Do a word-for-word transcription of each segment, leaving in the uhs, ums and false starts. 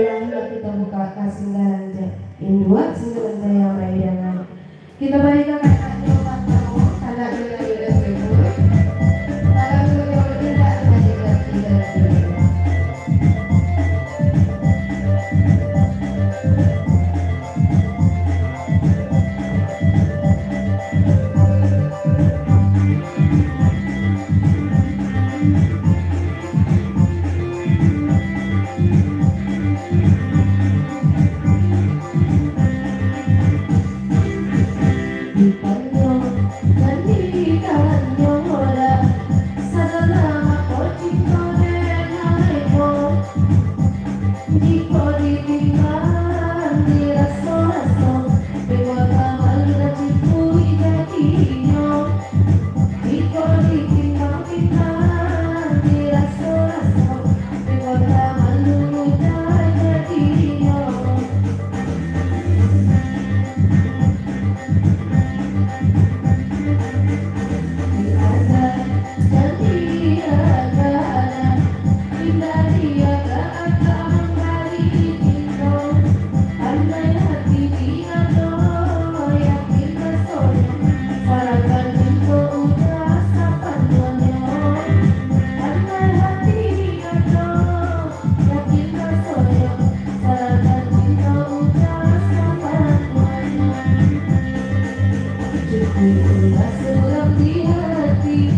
Akhirnya kita buka kasinggalan je. Induak singgalan je yang raya dengan. Kita barikan kakaknya Pak Tamo, kakak dia lagi ada seribu. Kakak dulu yang lebih tak ada tiga, tiga, tiga. Jikok ditimbang diraso-raso, dek kota malu nan cipuik jadinyo. Jikok ditimbang-timbang diraso-raso, dek kota malu nan jadinyo. Cukuik ulah surang di hati,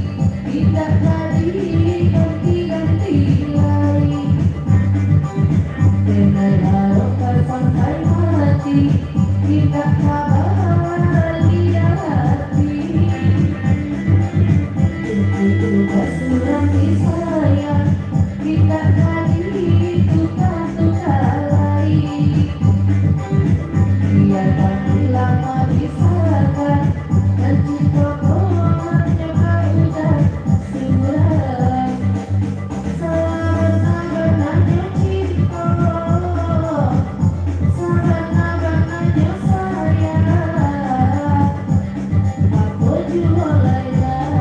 indak ka diganti-ganti lai. Denai barokah sampai mati, indak ka baliak hati. Cukuik ulah surang disayang, indak ka ditukar-tukar lai. Biar pati lama disalahkan, nan cinto ko hanyo ka udah surang. Sabana-bananyo cinto, sabana-bananyo sayang. Apo juo lai lah,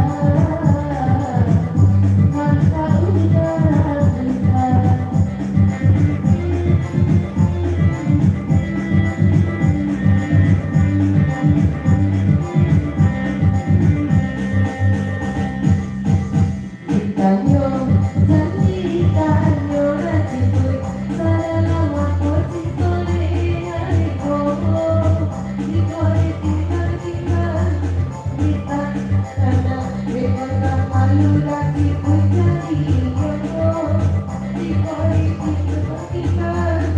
nan ka udah bukan. Ditanyo, jan ditanyo lah cipuik, sadalam apo cinto dek ari ko. Jikok ditimbang-timbang, ditanyo, dek kota malu lah cipuik jadinyo. Jikok ditimbang-timbang,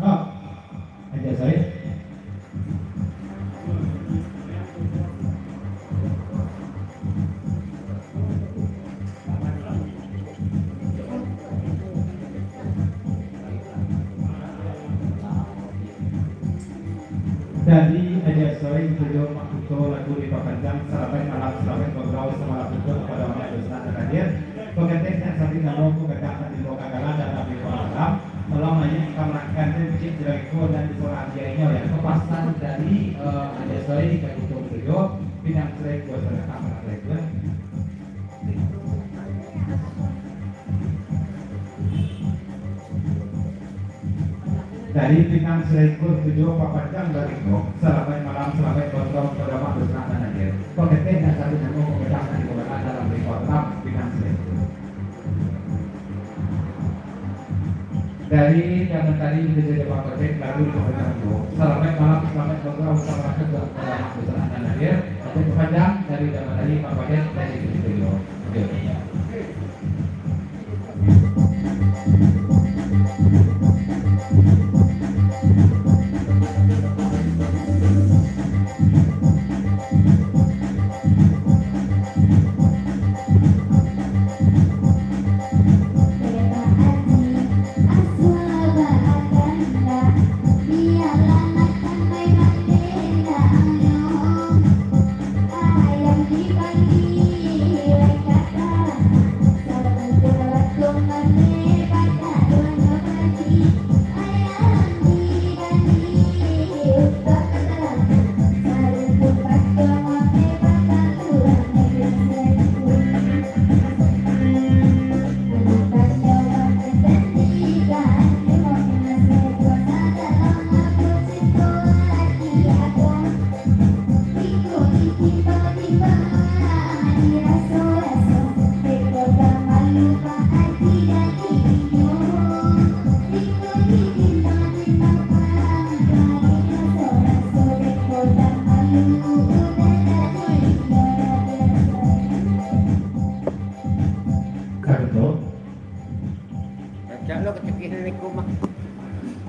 Hah, Aja Sai. Dari Aja Sai, Pujo Makuto, lagu dipapanjang, salamaik malam, salamaik bagurau, samalam Pujo kapado Amak Dusna nan hadir. Paketek nan sati namo, paketek nan dibawa kagalan dalam limo malam. Malam layik ka manantikan cik Jeriko nan disorang diainyo, ya. Papasan dari, eh, Aja Sai ka Pujo Makuto, pinang Jeriko, silakan pinang Jeriko. Dari Pinang Siraikur tujuah papanjang dari ko, salamaik malam, salamaik gondrong, badamak dusna nan hadir. Paketek nan satu namo, paketek nan dibawa dalam limo malam, Pinang Siraikur. Dari Daman Tari, kita jadi paketek lagu dipapanjang ko, salamaik malam, salamaik gondrong, badamak dusna nan hadir. Paketek papanjang dari Daman Tari, paketek dari Siraikur.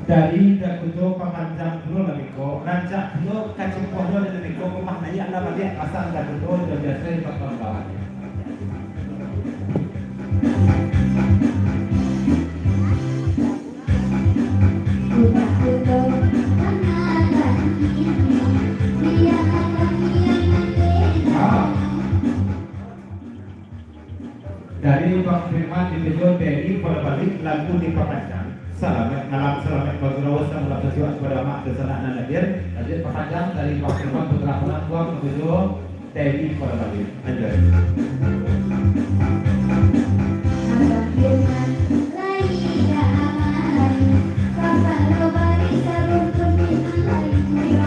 Dari Dagudo pamanjang pulo lah biko, rancak pulo kacipuahnyo dari biko, rumah naiak lah baliak, pasang Dagudo jo biaso bakambang. Ah. Dari Bang Firman di video T N I Polda Bali, lagu dipapanjang. Salamaik malam, salamaik bagurau, salam sejahtera kepada mak dan sanak nan hadir. Lanjut papanjang dari Bang Firman Putra Penampuang ke video T N I Polda Bali. Lanjut. Abang Firman, lai dak amai, kapalo bari sarumpun di malai mudo.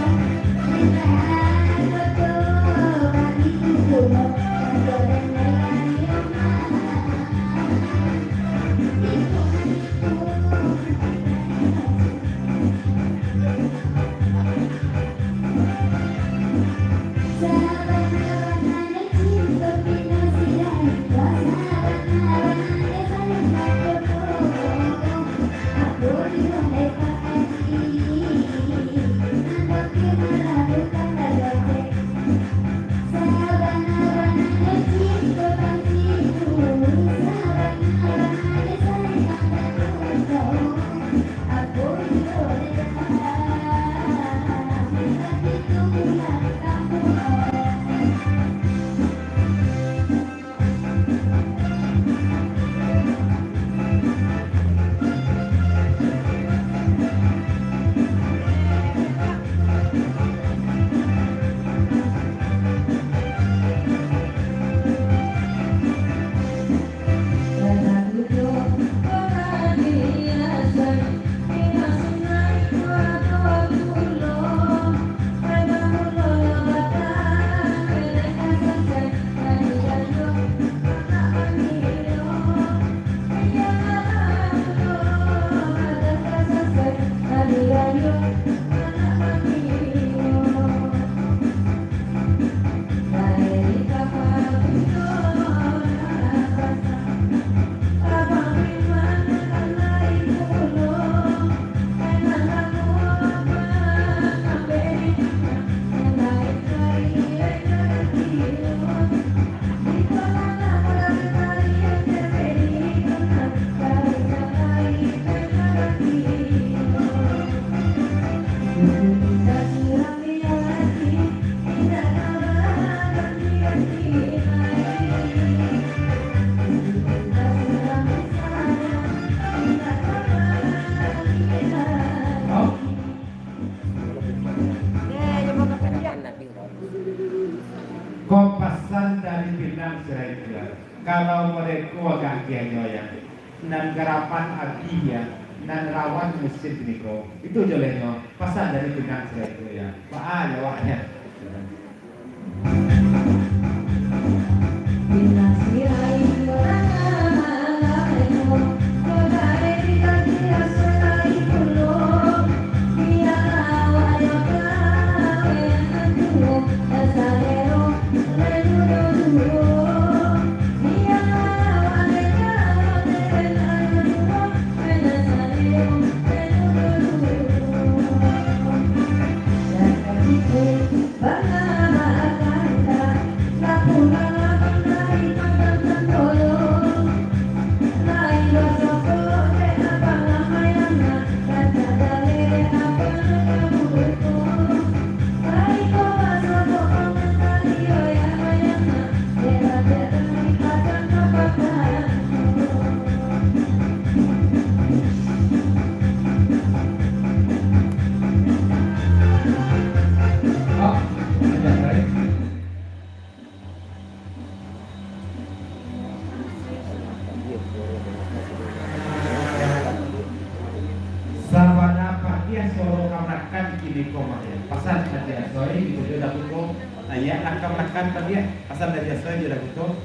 Ko pasan dari Pinang Sirait, yo. Kalau model ko agak kianyo, yo. Nan garapan abih, yo. Nan rawan musim kiniko. Itu jolehnyo. Pasan dari Pinang Sirait, yo. Baa awaknyo. Sabana Patiah suaro kamanakan kini ko mah, yo. Pasan Patiah Soi, di Bojo Dabuko. Nah, yo, lah kamanakan Patiah. Pasan Patiah Soi, di Dabuko.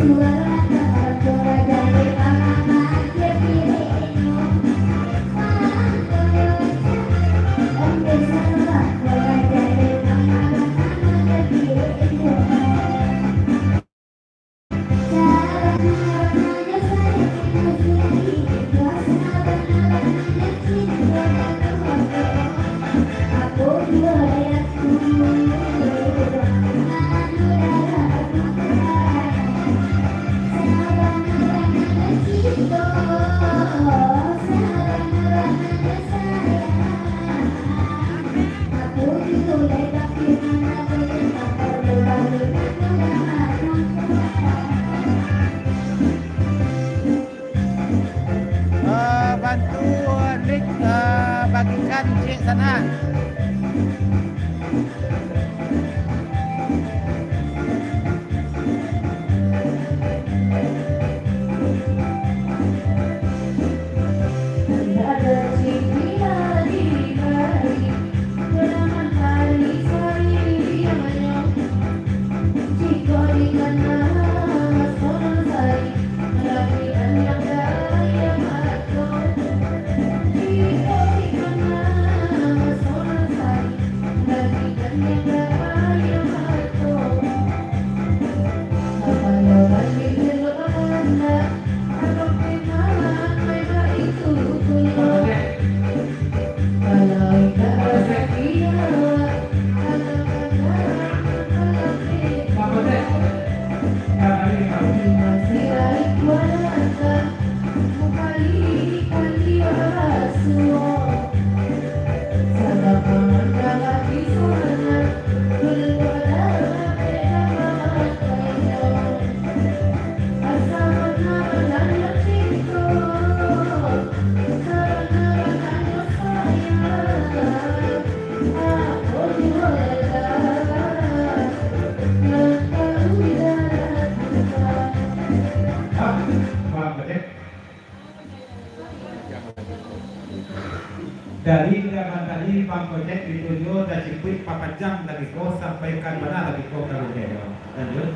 Eh, bantu, eh, Nik, eh, bagikan cek sana. Dari zaman tadi, Bang Gojek ditunjuk tacipuik papanjang tadi ko, sampaikan bana tadi ko ka Gojek. Lanjut.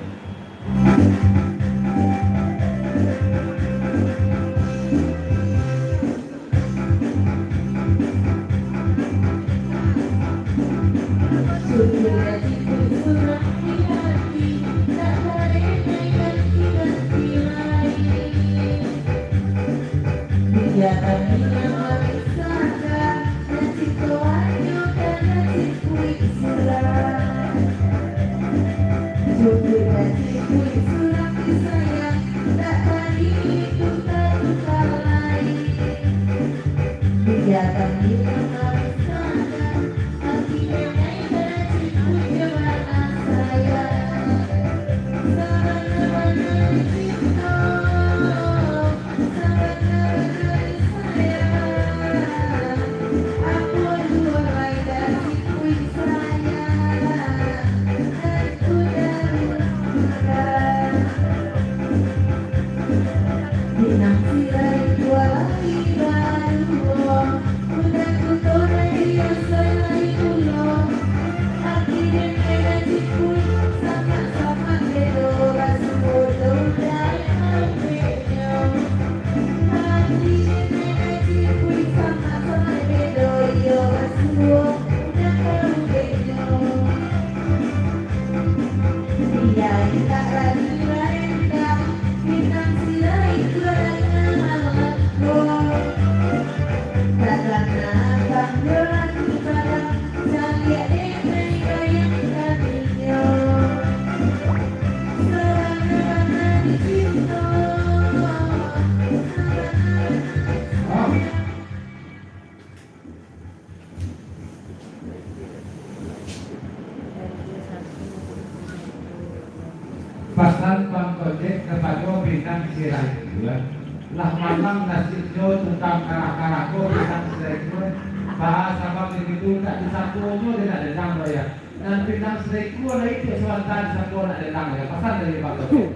Pasan Bang Gojek kapado Pinang Sirait tu, lah malang nasibnyo tukang karah-karah ko Pinang Sirait tu, eh. Bah, sabab itu tak disakonyo dek nan dendang tu, ya. Nan Pinang Sirait tu lah itu sabanta disako nak dendang, ya. Pasan dari Bang Gojek.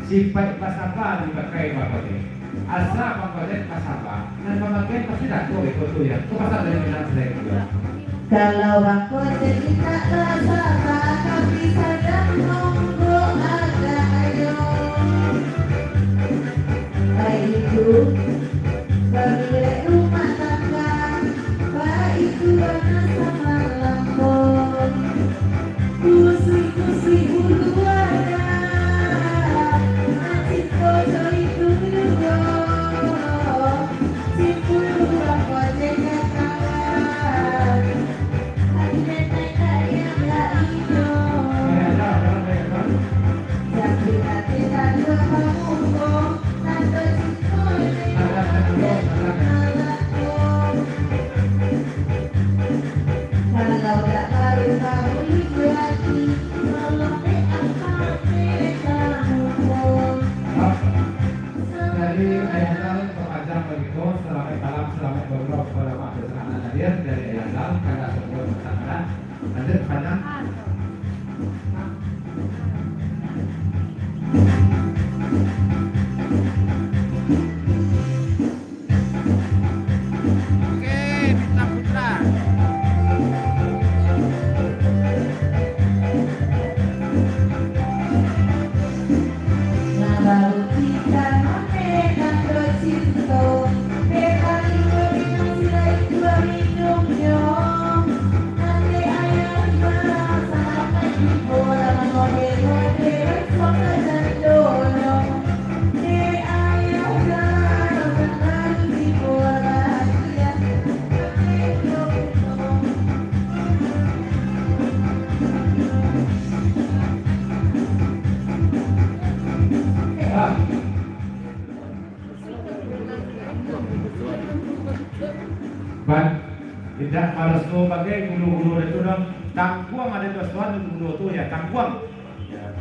Sipaik basaba dipakai Bang Kojek. Asa Bang Kojek basaba, nan mamakai pasti dako iko tu ya. Tu pasal dari Minang Selain tu. Kalau Bang Kojek indak basaba, kami sadang nunggu agak ayo. Baitu, barilek rumah tangga, baitu bana samalam ko. Kusi-kusi bulu anak, nan cinto jo itu duo, simpulu bangko jengkatan. Hati nenek tak dianggap inyo. Jadi hati tak dua pamuko. Jadi, Ayah Zal, papanjang bagi ko, salamaik malam, salamaik babuka, salamaik malam, dari Ayah Zal, kandak sabuah masalah. Lanjut, panjang. Oke, Bintang Putra. Nah, baru kita nonton Tando Cinto. Beta limo bintang sila itu minumnyo. Ban, indak maraso bagai guru-guru tu doh. Tangguang ado doso guru tu ya, tangguang. Ya.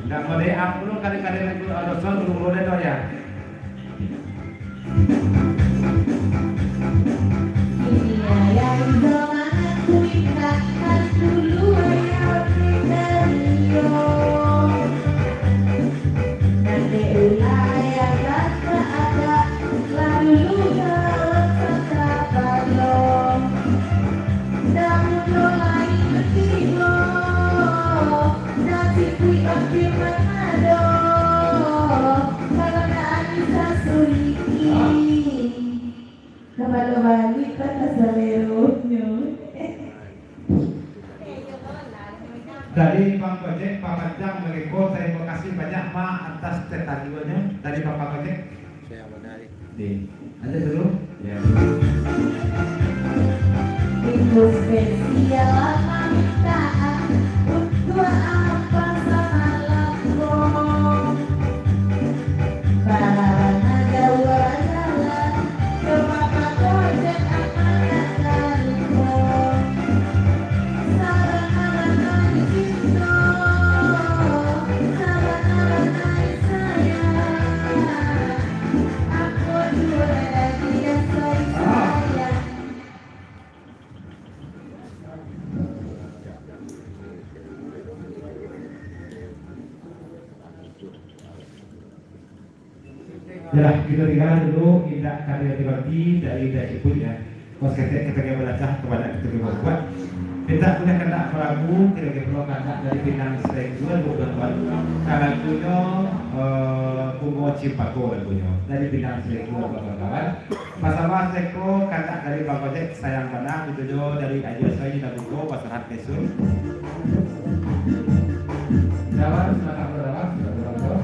Indak mode ampun kali-kali guru doso guru tu ya. Kini ayah izo mangaku indak, kan dulu ayah oke dari yo. Nan dek ulah ayah kata ada, lah dulu kawan sata balong. Dah mudo lain tibo, dah sipuik bangkir manado, kalau nak Anissa Suliki. Kapalo balik patah saleronyo. Dari Bang Gojek, papanjang bagi ko, tarimo kasih banyak, Mak, atas tetaduanyo dari Bapak Gojek. Saya benar. Di, aja dulu. Ya. Itu spesial permintaan untuk apa samalam ko? Barabana jauah jalan, jo Bapak Gojek amanah dari ko. Sabana-bana dicinto, sabana-bana disayang. Ambo juo lagi disayang. Yalah, kito tinggalan dulu, indak ka diganti-ganti dari Dae Ipun, ya. Kos ketek kito ka balacah, kabanyak kito ka babuek. Mintak buliah kandak lagu, kito ka pulo kandak dari Pinang Selengkuan, bukan tuan. Ka lagunyo, eh, Bungo Cimpako lagunyo. Dari Pinang Selengkuan, kawan-kawan. Basamo seko kandak dari Bang Gojek, sayang bana, itu jo dari Aji Aswai, kita buka, Basarhat Kesun. Jawab, silakan, Jawab, silakan, Jawab.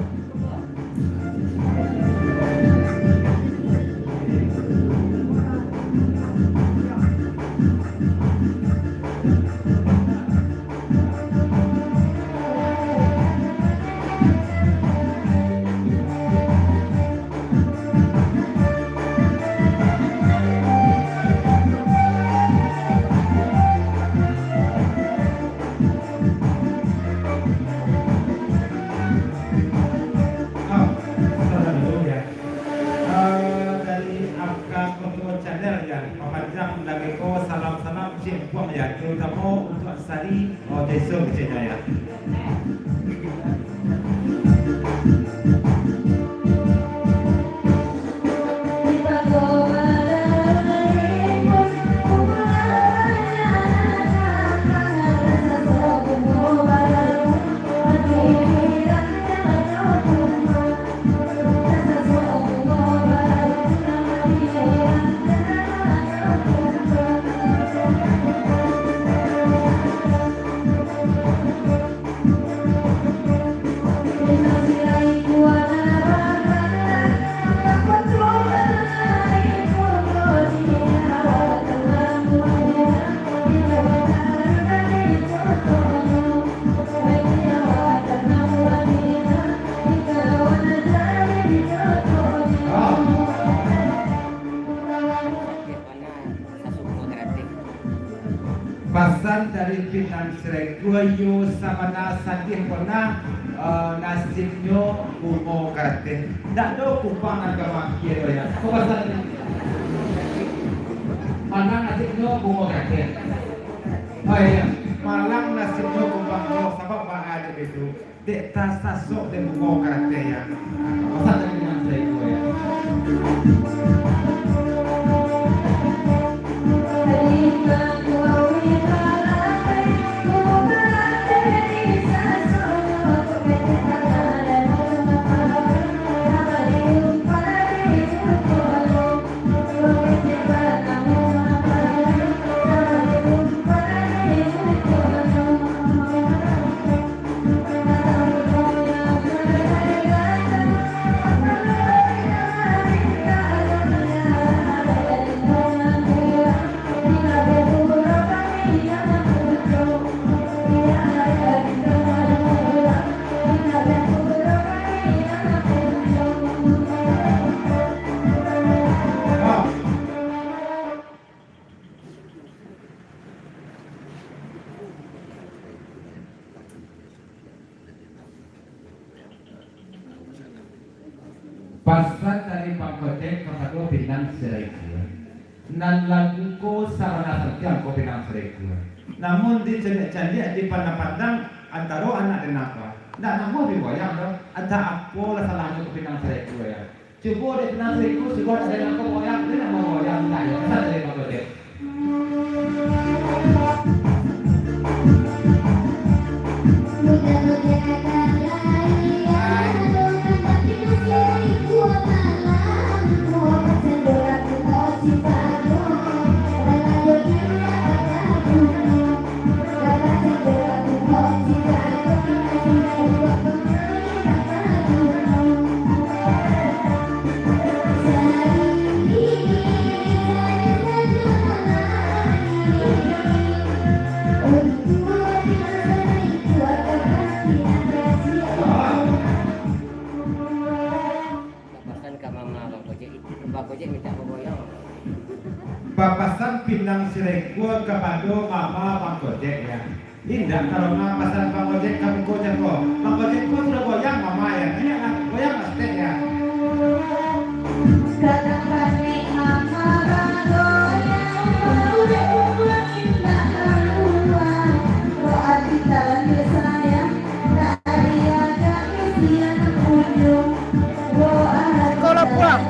Ah, salam dulu ya. Eh, dari Afka Koto Channel ya, papanjang lagi ko salam-salam cik buang ya, terutama untuk Sari, oh, Jason kecilnya ya. Pasan dari Pinang Sireko, iyo sabana sadih bana, eh, nasibnyo bungo karateh. Ndak ado kumbang nan ka maakia doh, yo. Ko pasan. Malang nasibnyo bungo karateh. Oh iyo, malang nasibnyo kumbang ko, sabab baa dek itu. Dek tasasok dek bungo karateh, yo. Pasan dari Pinang Sireko, yo. Pasan dari Bang Gojek kapado Pinang Sireko. Nan lagu ko sabana sadih ko Pinang Sireko. Namun dicaliak-caliak, dipandang-pandang antaro anak den ko, ndak namuah bi goyang doh. Antah apo lah salahnyo ko Pinang Sireko, yo. Cubo dek Pinang Sireko, sudah ado nan ka goyang, den nak bagoyang, ndak yo, pasan dari Bang Gojek. Pasan ka mama Bang Gojek, Bang Gojek mintak bagoyang. Papasan Pinang Sireko kapado mama Bang Gojek, yo. Indak taroma pasan Bang Gojek ka muko cako. Bang Gojek ko sudah goyang mama, yo. Indak lah, goyang lah saketek, yo. Sekolah pulang.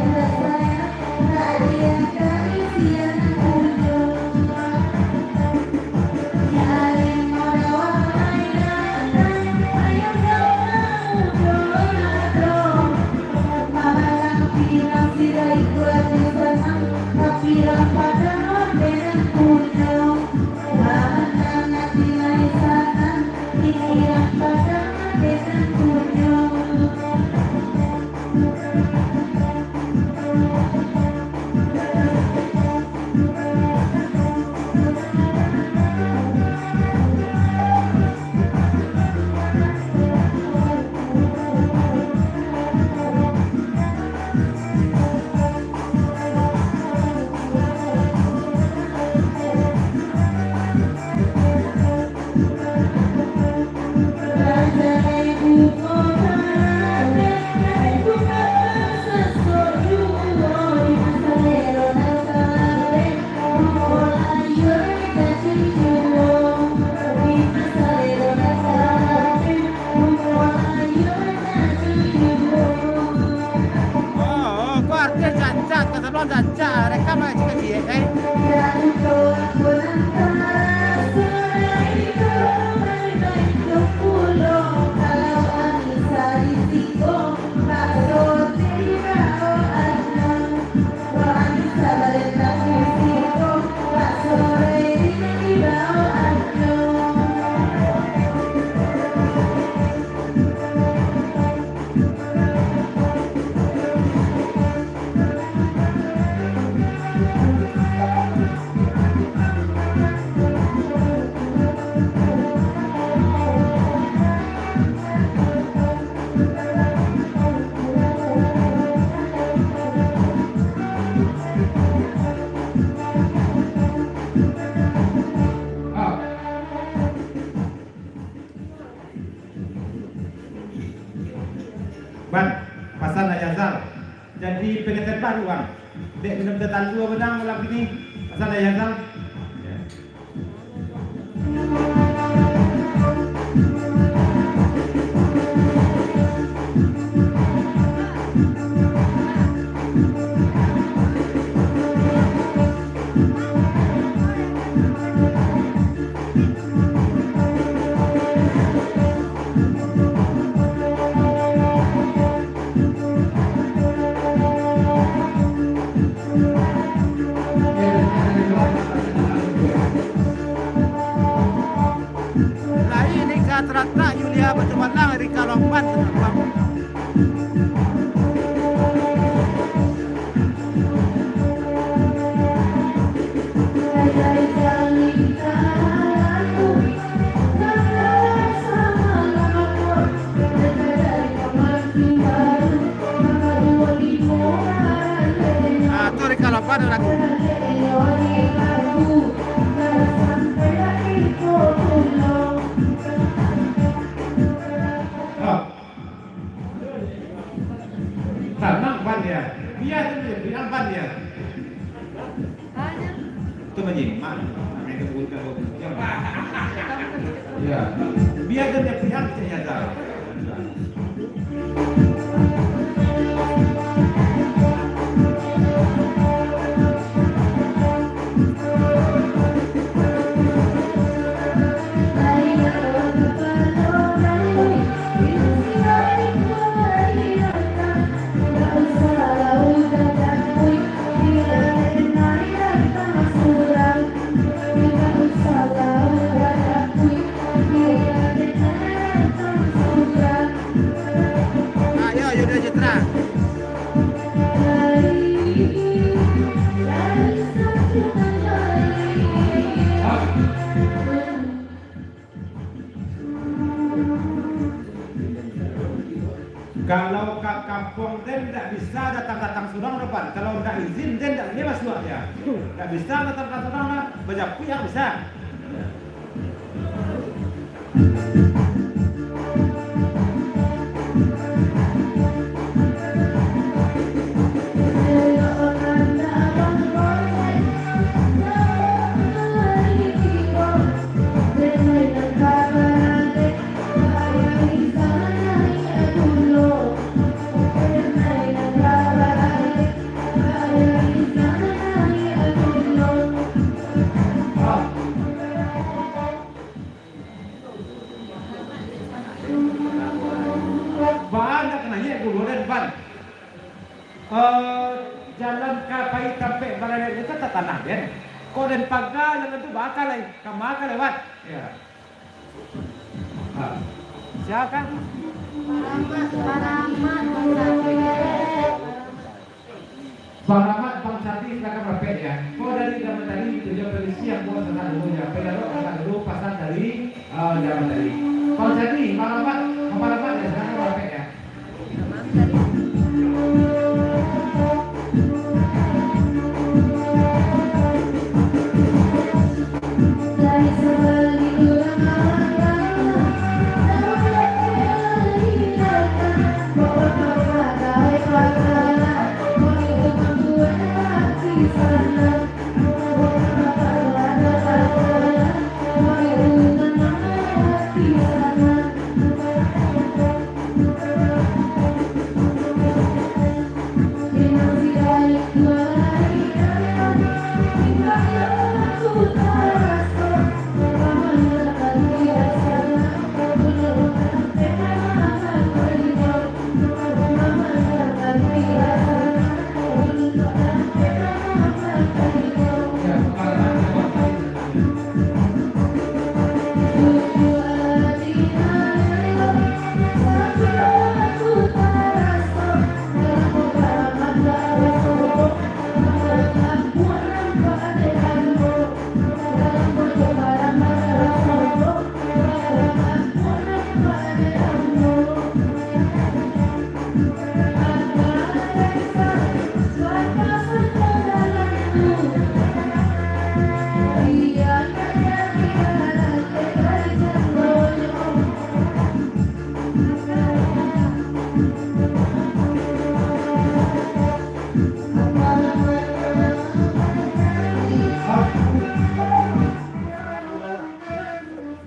Di pengetepan uang. Dek minum teh talua bedang malam kini. Asal dah ya, Sal? Ya. Lai nikah taratak Yulia batumalang Rika Lomban. Ah, tu Rika Lomban lagu. Ah. Tanang ban dia. Biar dia, biar ban dia. Tu manyimak. Main tu bukan bukan. Ya. Biar dia, biar dia, biar dia. Ayo, Yuda Citra. Kalau ka kampuang den ndak bisa datang-datang surang doh, Pan. Kalau ndak izin den ndak buliah masuak, ya. Ndak bisa datang-datang surang lah, bajapuik yang bisa. Banyak naiak gulo den, Pan. Eh, jalan ka pai tampek baralek itu tatanah den. Kok den paga jalan tu bakal lai, ka ma ka lewat? Ya. Ah. Siapa? Paramat, Paramat, Bang Sati. Paramat, Bang Sati, silakan rapek, ya. Ko dari Daman Tadi, tujuan polisi yang buat sanak dulu, ya. Pelarut sanak dulu, pasan dari, eh, Daman Tadi. Bang Sati, Paramat, Paramat, ya, silakan rapek, ya.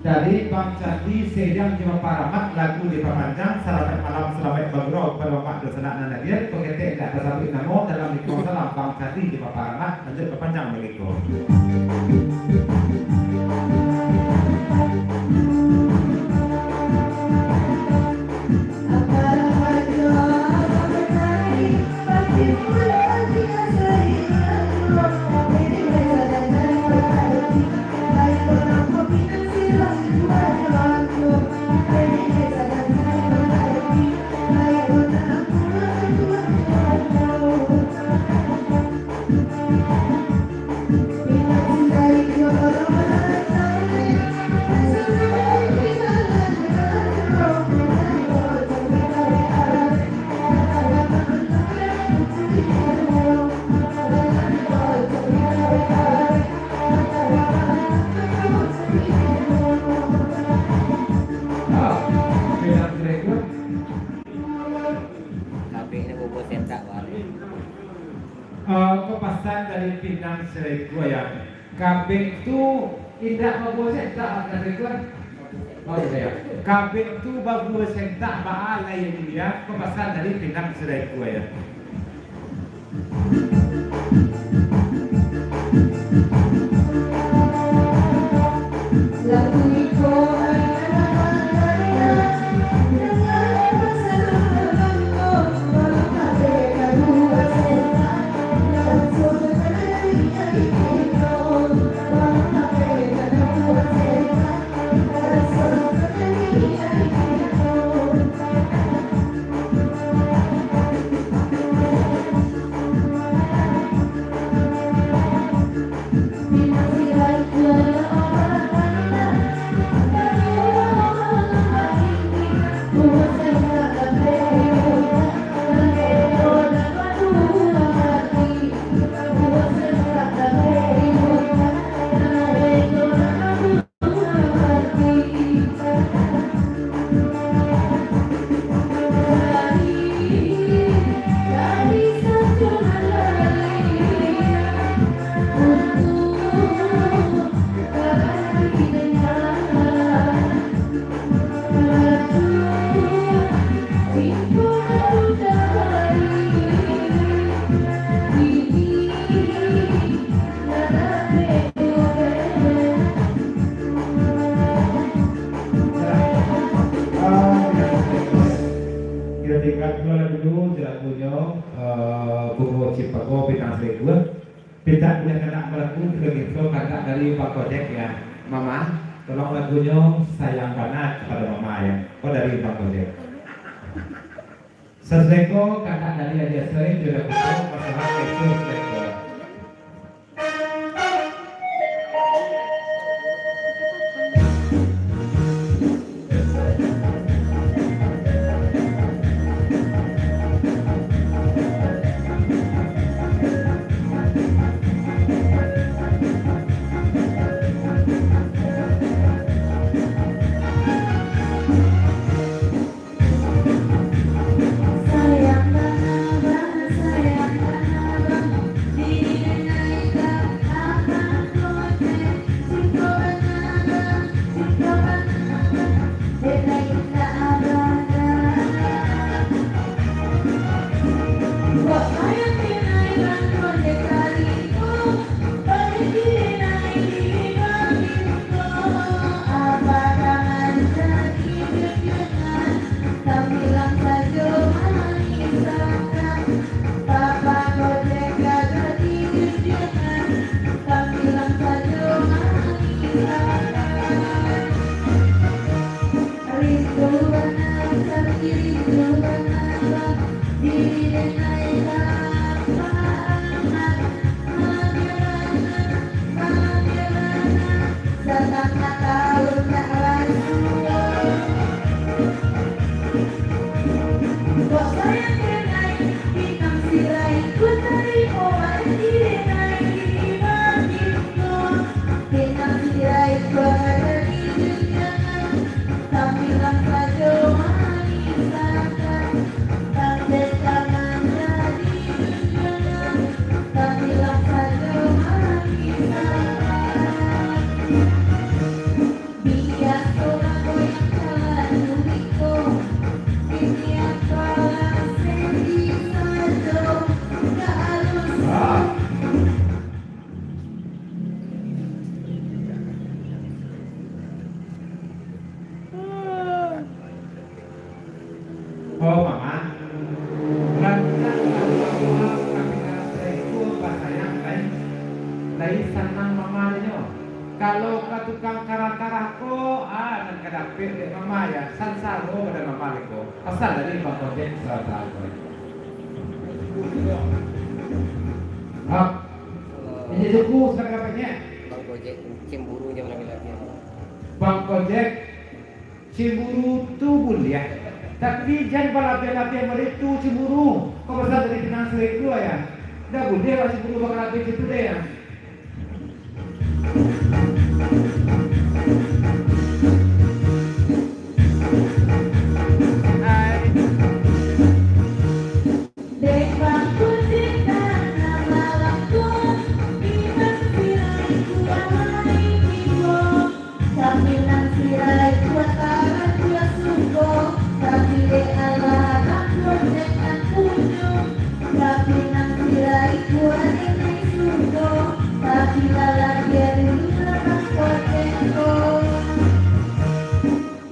Jadi, Bang Candi, Sediang jo Bapak Rahmat, lagu dipapanjang, salamaik malam, salamaik bagurau kapado Bapak dunsanak nan hadir, paketek indak tasabuik namo, dalam lingkuang salam, Bang Candi jo Bapak Rahmat, lanjut papanjang baitu. Kabek ni bubur sentak baru. Ah, ko pasan dari Pinang Sireko, ya. Kabek tu indak babuah sentak, kata ko. Oh, ya. Kabek tu babuah sentak, baa lai dia. Ko pasan dari Pinang Sireko, ya. Kita tinggal dulu lagunyo, eh, Bungo Cipago, Pinang Sireko. Pintak buliah kanak balagu, sudah gitu, kandak dari Bang Gojek, ya. Mama, tolong lagunyo Sayang Bana kapado Mama, ya. Oh, dari Bang Gojek. Sasireko, kandak dari Adia Soe, jo lagu tu, masalah itu, Sasireko. Oh, Mama. Rancak lah Mama ka pinang surek tu basayang, lai. Lai sanang Mama nyo. Kalau ka tukang karah-karah ko, ah, nan ka dapek dek Mama, ya, sansaro badan Mama lai ko. Pasan dari Bang Kojek, salam. Hap. Inyo suku, silakan dapeknyo. Bang Kojek, cemburu jo laki-laki. Bang Kojek, cemburu tu buliah, tapi jan balabiah-labiah model tu cemburu. Kok pasal dari pinang surek tu, ya? Ndak buliah lah cemburu bakalabiah itu deh, ya. Dek bangku cinta nan malam ko, pinang sirai kuah lai tibo. Tapi nan sirai kuah tarang kuah suko, tapi dek Allah bangku dek nan punyo. Tapi nan sirai kuah denai suko, tapi lah lagi dulu lah bangku dek ko.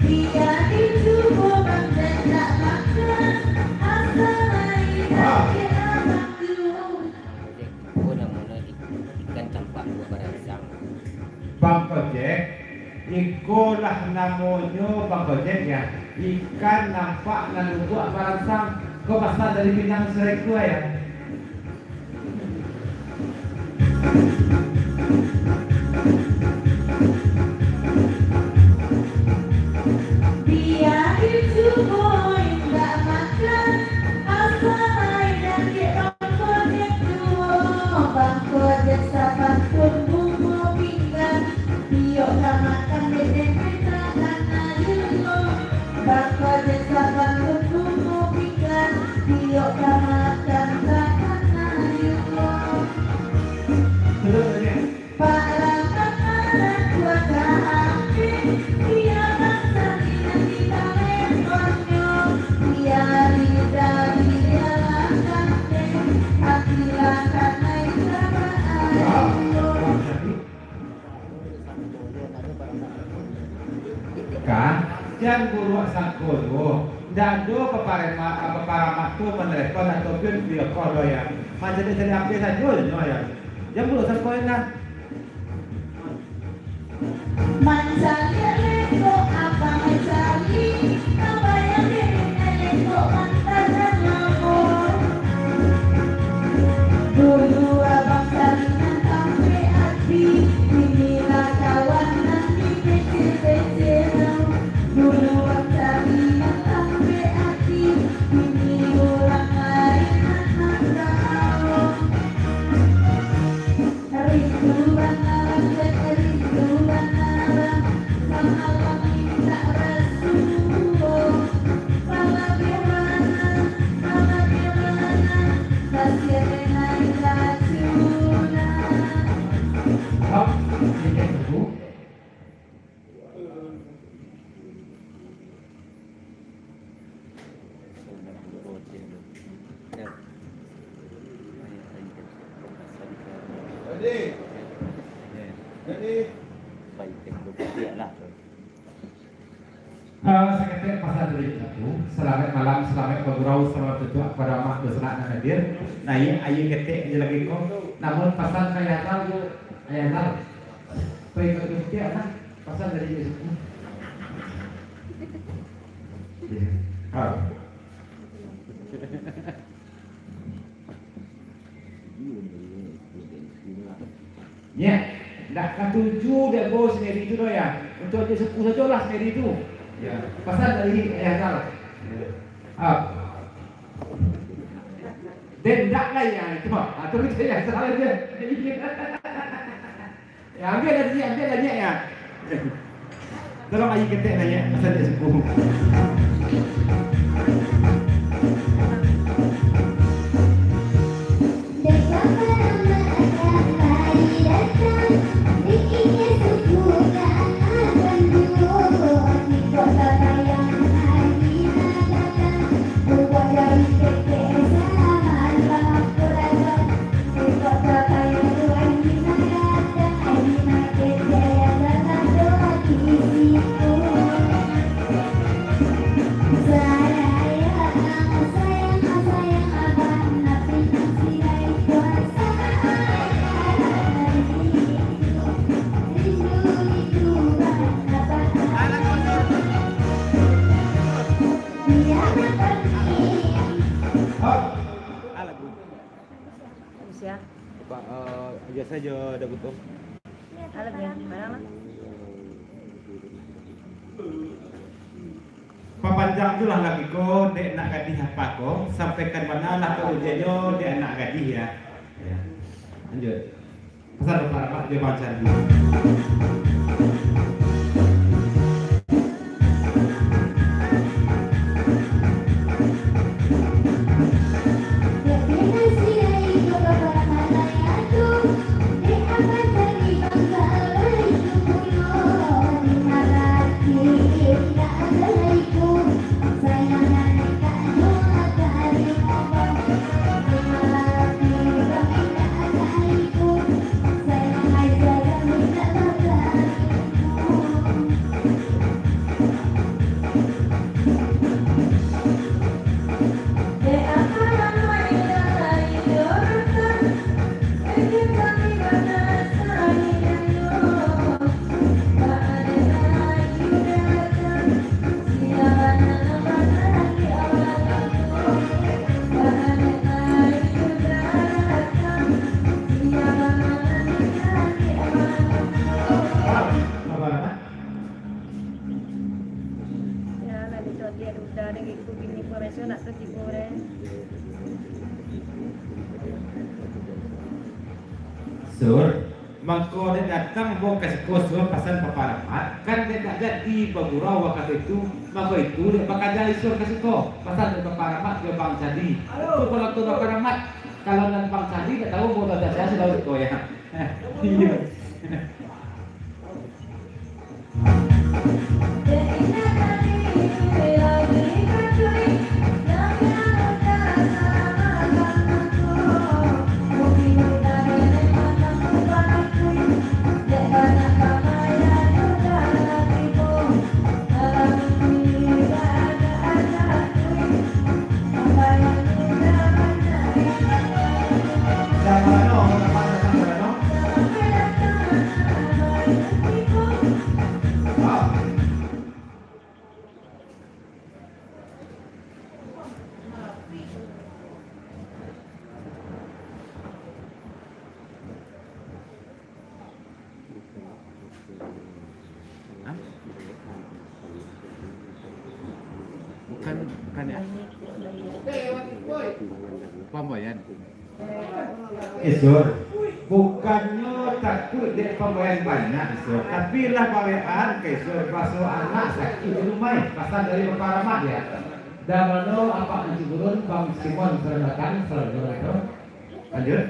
Bia dicubo bang, dek ndak makan, asa lai dapek abang tu. Iko namonyo ikan tampak buah baransang. Bang Kojek, ikolah namonyo Bang Kojek, ya. Ikan nampak nan lumbuak baransang. Ko pasal dari pinang surek tu, ya. Bia dicubo indak makan, asa lai dapek bangko dek tuo. Bangko dek sapantun bungo pinggan, iyo ka makan dek dempet takana juo. Bangko dek sapantun bungo pinggan, iyo ka makan takana juo. Pak Rahmat marah kuah ka hati, bia bangsa di nan di talemponnyo, bia di dari dalam kanteng, hati lah kanai ka baayo. Kan, jan buruak sangko juo. Ndak ado paparema-, paparamak tu manelpon atau pun video call doh, ya. Mancaliak-caliak H P sajo nyo, ya. Jan buruak sangko, ya, nah. Mancaliak lengkok apa mancari, tabayang dek lengkok mantan nan lamo. Dulu abang cari nan tampek ati, kini lah kawan nan dipecel-pecel. Dulu abang cari nan tampek ati, kini urang lain nan manggaul. Rindu bana, rindu bana, samalam mintak rasuo. Bagaimana, bagaimana, kasian denai racuna. Ah, saketek pasan dari satu. Salamaik malam, salamaik bagurau, salamaik tutuak kapado amak dunsanak nan hadir. Naiak aia ketek aja lagi ko. Namun pasan ka Ayah Zal, Ayah Zal. Pai ka ketek lah. Pasan dari satu. Ya. Ah. Nyo, ndak katuju dek ambo sendiri tu doh, ya. Untuak dek suku sajolah sendiri tu. Ya, pasan dari Ayah Zal. Ya. Ah. Den ndak lah, ya, itu. Ah, tu Ayah Zal aja. Ya, ambiak lah, Nyiak, ambiak lah, Nyiak, ya. Tolong aia ketek lah, Nyiak, pasan dek suku. Sia. Pak, eh, biaso jo Da Buto. Halo, Bang. Barang lah. Papanjang tu lah lagu ko, dek nak gadih apa ko, sampaikan mano lah ko ujiannyo, dek nak gadih ya. Ya. Lanjut. Pasan Bapak Rahmat, dek Bang Sandi. Ya, lah, itu dia udah ada gitu, bini Korea nak ke Timur, eh. Sur, mangko dek datang bo ka siko Sur, pasan Papa Rahmat, kan dek nak jadi bagurau wakatu itu, mangko itu dek bakaja Sur ka siko, pasan dek Papa Rahmat jo Bang Sandi. Itu kalau tu Papa Rahmat, kalau nan Bang Sandi dak tahu bo dah saya sudah siko ya. Iyo. Hah? Bukan, bukan ya? Pambayan. Eh, Sur, bukannyo takuik dek pambayan banyak, Sur, tapi lah bawean ka Sur, baso anak sakik di rumah, pasan dari Bapak Rahmat ya. Dah mano Apak Encik Gurun, Bang Simon, selamat datang, selamat datang. Lanjut.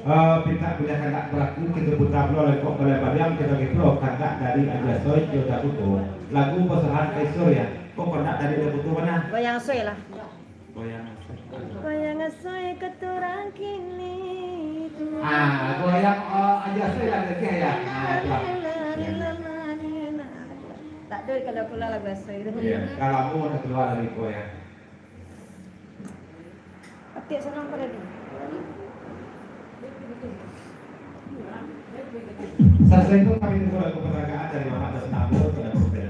Eh, pintak buliah kandak baraku, kito puta pulo lekok balai padiam, kito agi pulo kandak dari Ajo Asoy jo Da Buto. Lagu basarahan ka Isur ya. Kok kandak dari Da Buto mano? Goyang Asoy lah. Goyang Asoy. Goyang Asoy katurang kini tu. Ah, goyang, eh, Ajo Asoy lah gagah ya. Ah, tu lah. Tak ada kalau keluar lagu Asoy tu. Ya, kalau mau nak keluar dari ko ya. Atik sanang pado di. Sasudah itu kami tunggu lagu penghargaan dari Bapak Dasun Ambo kepada pemimpin.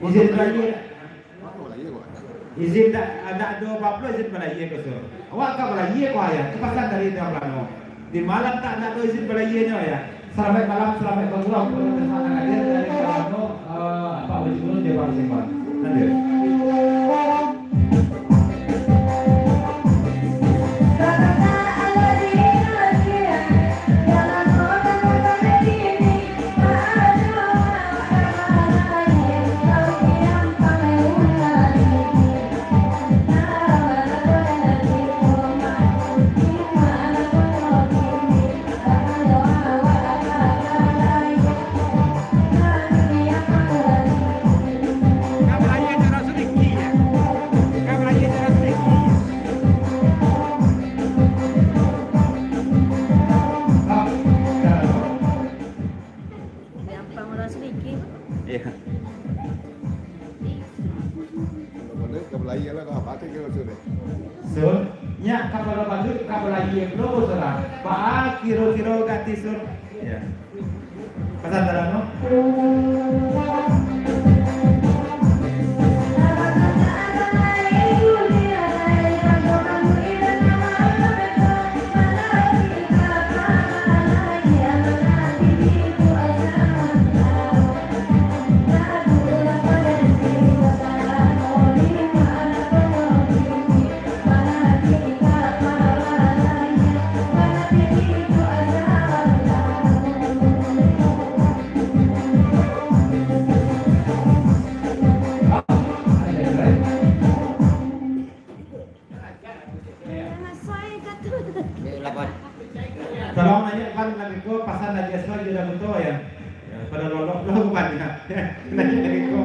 Izin balayia. Izin dak, dak ado apo-apo, izin balayia ko, Sur. Awak ka balayia ko, Ayah. Itu pasan dari Tuan Plano. Di malam tak nak ado izin balayia nyo, ya. Salamaik malam, salamaik bagurau. Kalau tak nak hadir dari Tuan Plano, eh, Pak Wali Gubernur Jawa Barat Simpang. Lanjut. Gampang urang sadikit. Iya. Kalau boleh, kalau lahia lah, kau apa tu kira maksudnya? Sur, nyak kapalo batu, kapalo lahia, bro, Sur. Baa kiro-kiro gati, Sur? Iya. Pasan dalam, no? Tolong naiak ban lagi ko, pasan Haji Aswad jo Dabuto, ya. Ya, pado lolok lo ban, ya. Naiak lagi ko.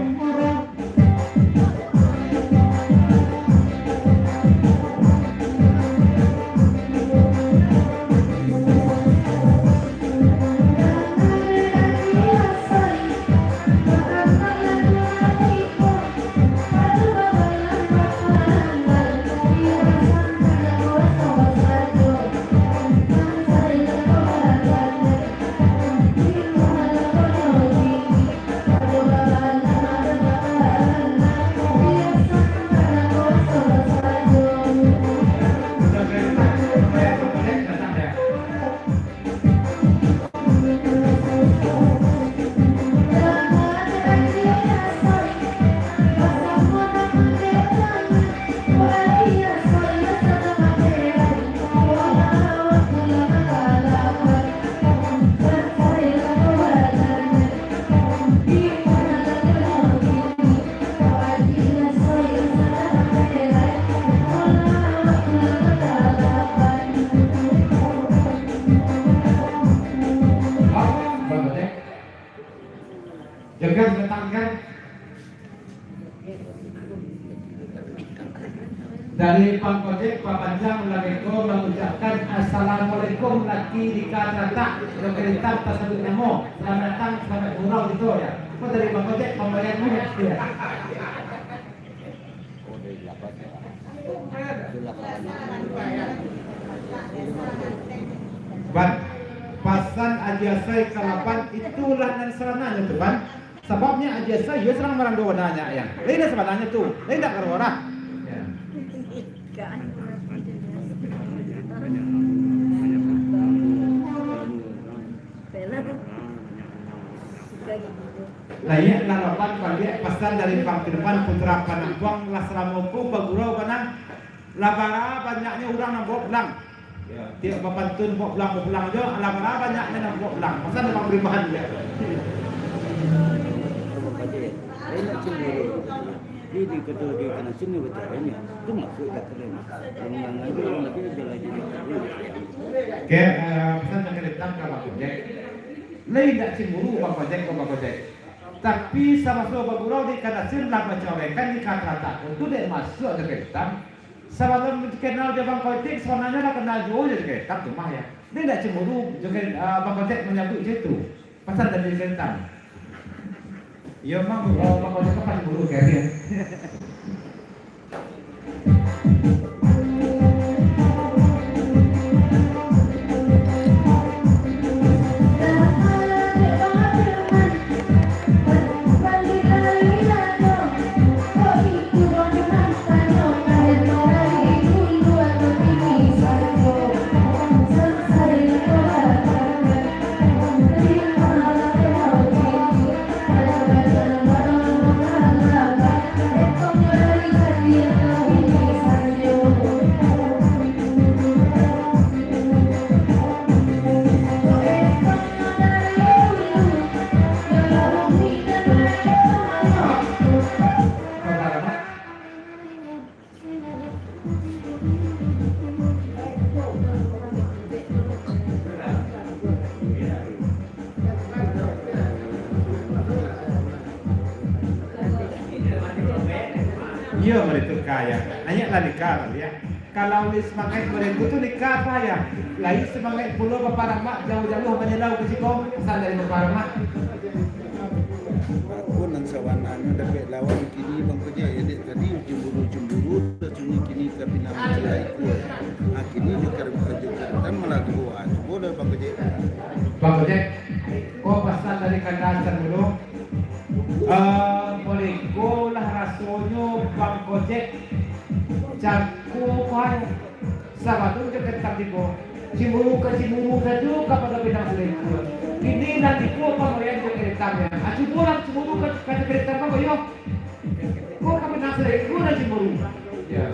Jaga datang, kan? Dari Bang Gojek, Pak Panjang, lagi ko mengucapkan assalamualaikum lagi di Kataratak, Dokter Hitam, tasabuik namo. Selamat datang, selamat gurau gitu, ya. Ko dari Bang Gojek, pambayar duit, ya. Ban, pasan Aji Asai ka lapan, itulah nan sabananyo tu, Ban. Sababnyo Aji Asai iyo sadang marando bananyo, ya. Lain nan sabananyo tu, lain dak karo urang. Ya. Naiak lah lapan, paliak pasan dari Bang Firman Putra Panampuang, lah salamo ko bagurau bana. Lah bara banyaknyo urang nan bawa pulang. Ya, tiok bapantun bawa pulang, bawa pulang jo, lah bara banyaknyo nan bawa pulang. Pasan Bang Firman, ya. Ini kato di kanan sini bacaranyo, tu masuk ka kalian. Yang lagi, yang lagi, dia lagi. Oke, eh, pasan Dokter Hitam ka Bang Gojek. Lai indak cemburu Bang Gojek, Bang Gojek. Tapi samaso bagurau di Kadasin lah bacorekan di Kataratak tu dek masuak Dokter Hitam. Sabalun kenal jo Bang Gojek, sabananyo lah kenal juo jo Dokter Hitam tu mah, ya. Lai indak cemburu Dokter, eh, Bang Gojek manyabuik cam itu. Pasan dari Dokter Hitam. Iyo, mah, eh, Bang Gojek kan pasti cemburu, kan, ya. Iyo, mari tu ka, ya. Naiaklah nikah, ya. Kalau lai sumangaik mari tu, tu nikah apa, ya? Lai sumangaik pulo baparamak jauah-jauah manyalau ka siko, pasan dari baparamak. Aku nan sabananyo dapek lawan kini, Bang Kojek, ya, dek tadi cemburu-cemburu, rasonyo kini ka pinang mancilai ku. Ah, kini jo kar-, jo karetan malah duo, ah, cubo lah, Bang Kojek. Bang Kojek, ko pasan dari Kanda San dulu. Eh, moleko lah rasonyo Bang Kojek. Cako ko ai. Sabalun jo karetan tibo, cimuru ka cimuru sajo kapado pinang salingkuah. Kini lah tibo pambarian jo karetan, ya. Ah, cubolah cimuru ka, ka karetan ko, yo. Ko ka pinang salingkuah lah cimuru. Ya.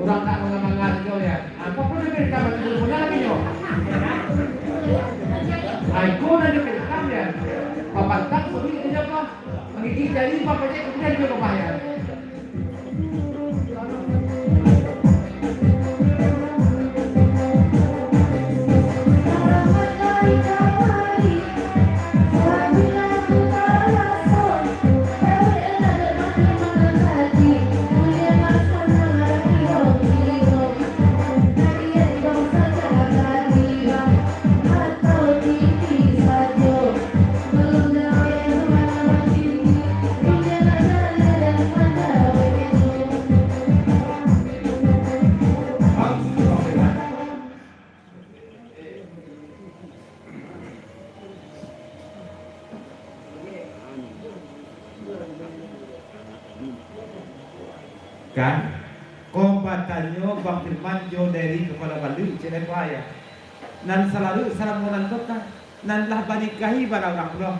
Urang nak manga-manga sajo, ya. Ah, ko pun jo karetan, cimuru punyo lagi, yo. Ah, iko nan jo karetan, ya. Papantang suruik sajo, Bang. Mangigik jari, Bang Kojek, kemudian jo Bang Bahyan. Kan? Ko batanyo Bang Firman jo dari kapalo baluik, cek lai ko, ya. Nan salalu salamo nan ko kan, nan lah banikahi bara urang pulo.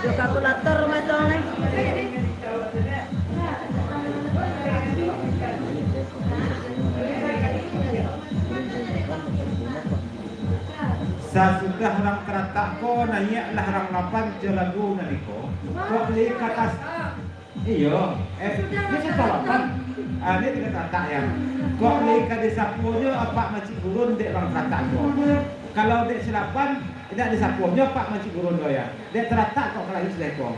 Jo kalkulator rumah tu, neh. Sasudah urang taratak ko, naiaklah urang lapan jo lagu nan iko. Kok lai ka atas. Iyo, eh, sudah, ini sudah lapan. Ah, ini tigo taratak, ya. Kok lai ka disaponyo apak mancik gurun dek urang taratak ko. Kalau dek si lapan, indak disaponyo apak mancik gurun ko, ya. Dek taratak kok ka lai sudah ko.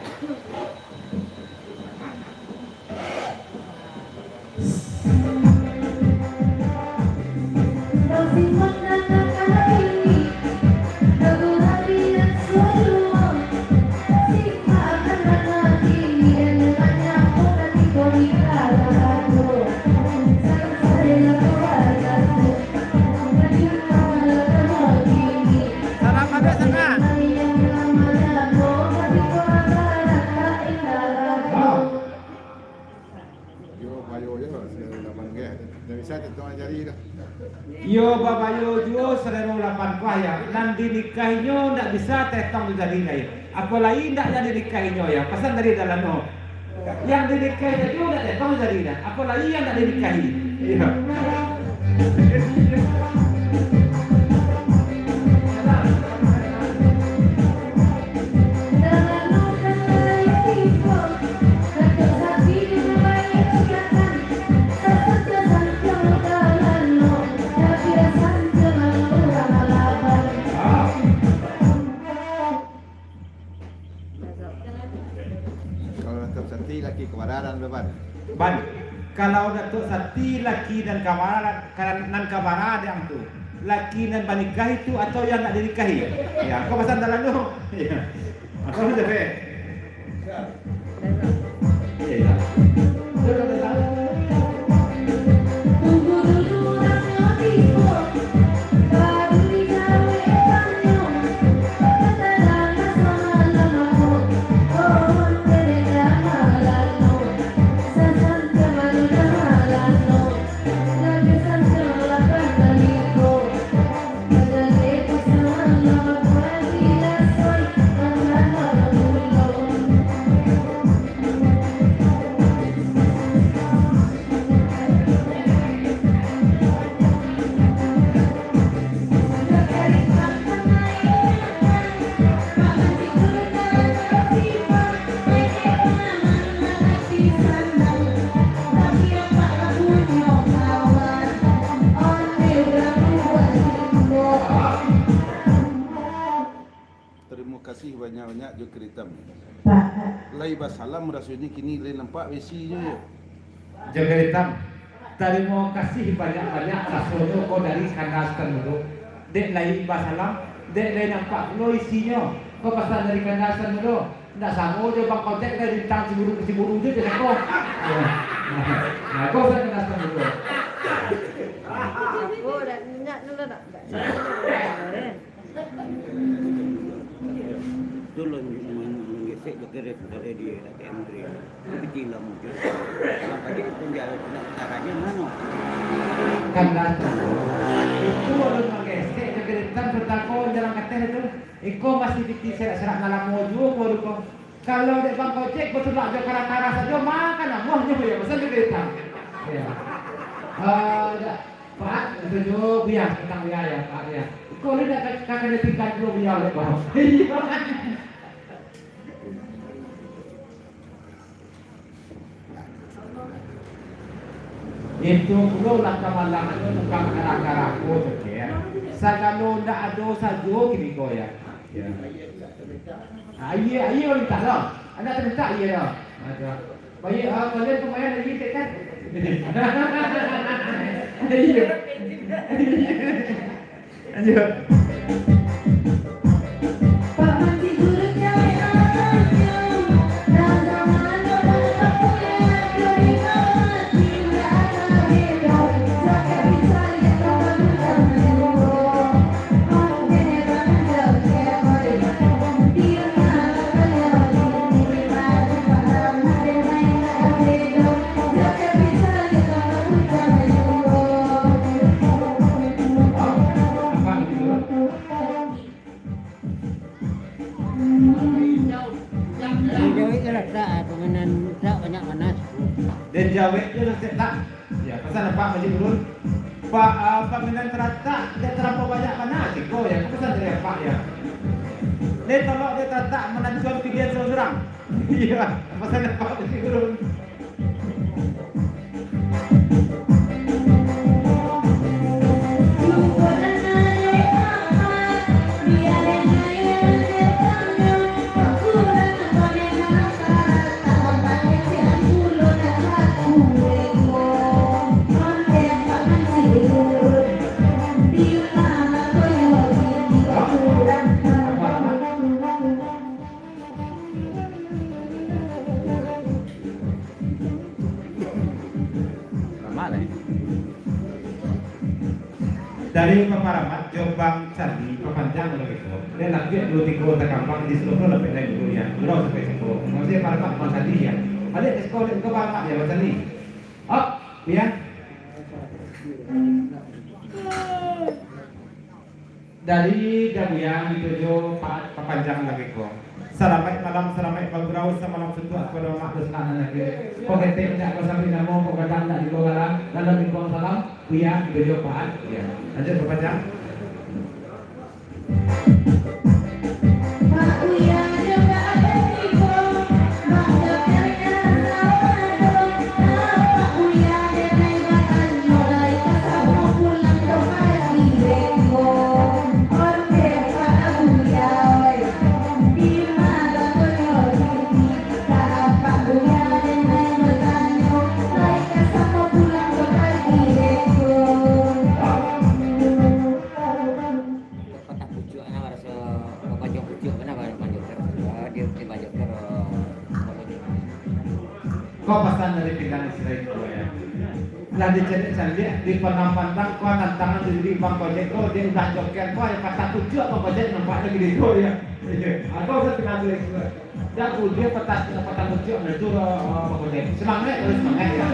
Yo, bayo jo, salero lapan ko. Ndak bisa tantang jari dah. Yo, babayo juo salero lapan ko, ya. Nan dinikahinyo ndak bisa tantang jari lai. Apo lai ndak nan dinikahinyo, ya. Pasan dari dalam no. Yang dinikahi sajo ndak tantang jari dah. Apo lai yang ndak dinikahi. Iya. Kalau Datuk Sati laki kawararan, Ban. Ban. Kalau Datuk Sati laki nan kawararan, nan kawararan tu. Laki nan banikahi tu atau yang nak dinikahi? Ya, kau pasang dalam tu. Ya. Atau macam mana? Ya, ya. Tunggu dulu, nak tibo. Baru dijawab. Kasih banyak-banyak jo Keritam. Pak. Lai basalam rasonyo kini lai nampak besinyo yo. Jo Keritam, tarimo kasih banyak-banyak rasonyo ko dari Kanda Sutan Mudo. Dek lai basalam, dek lai nampak pulo isinyo. Ko pasan dari Kanda Sutan Mudo. Ndak samo jo Bang Kojek lai bintang Ciburu, Ciburu jo jago. Nah, ko pasan Kanda Sutan Mudo. Aku dak minyak dulu dak. Tu lon, lon gesek bakere dari di A T M Green. Tapi tilam tu. Bang Kojek pun dia nak caranya mano? Kan datang. Itu alun manggesek jo geretan, sodako jalan kateh tu. Iko masih pitih serak-serak nan lamo juo ko rupo. Kalau dek Bang Kojek batulak jo kara-kara sajo, makan amuahnyo yo, pasan jo geretan. Ya. Ah, dak. Pak, itu jo Buya, tantang Buya ya, Pak ya. Iko ni dak ka, ka, ka ditinggal dulu Buya oleh Bang. Itu pulo lah kamalangan tu tukang kara-kara ko tu, ya. Sagalo ndak ado sajo kini ko, ya. Ya. Aia, aia mintak lah. Anak mintak aia lah. Ada. Baik, ah, kalian pemain lagi, kan? Iya. Lanjut. Jawek je lah, tak, pamainan tak banyak panas. Dan jawek je lah, tak. Ya, pasan Pak Haji Gurun. Pak, ah, pamainan taratak, dia tarampau banyak panas. Siko ya, aku pasan dari Pak ya. Dia tolok dia taratak, manantuan pilihan surang-surang. Iya, pasan Pak Haji Gurun. Dari Papa Rahmat jo Bang Candi, papanjang lo gitu. Dia lapiak duo tigo takambang di seluruh lapiak lain dulu ya. Gurau sampai siko. Maksudnya Papa Rahmat, Bang Candi ya. Balik ke sekolah ke Papa Rahmat ya, Bang Candi. Hop, ya. Dari Dabuya, itu jo pa-, papanjang lagi ko. Salamaik malam, salamaik bagurau, samalam suntuak kapado amak dosa anak lagi. Ko ketek indak basampai namo, ko gadang indak dibawa galang, dalam lingkuang salam, Buya, itu jo Pak. Ya. Lanjut, papanjang. Patah pucuak nah, raso bapanjang pucuak nah, bapanjang joker. Ah, dia ti bapanjang joker, ah, bapanjang. Ko pasan dari Pindang Israel ko, ya. Lah dicaliak-caliak, dipandang-pandang, ko tantangan diri Bang Kojek ko, dia udah joker ko, ya, patah pucuak Bang Kojek nampak lagi di ko, ya. Iya. Atau saya Pindang Israel ko. Dak buliah patah, patah pucuak, nah, itu, eh, apa ko, Dek? Semangat, terus semangat, ya.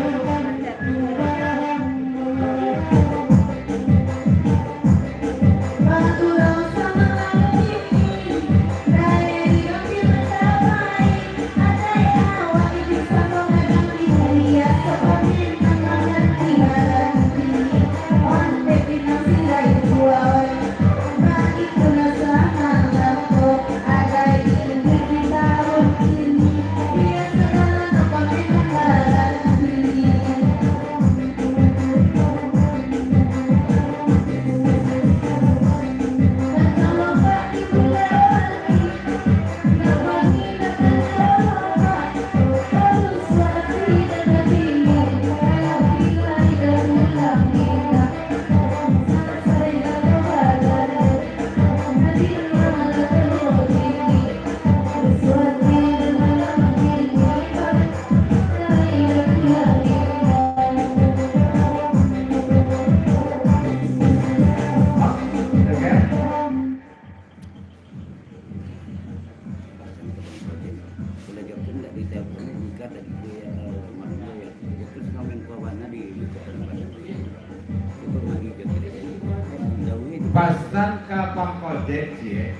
Pasan ka Bang Kojek, ciek.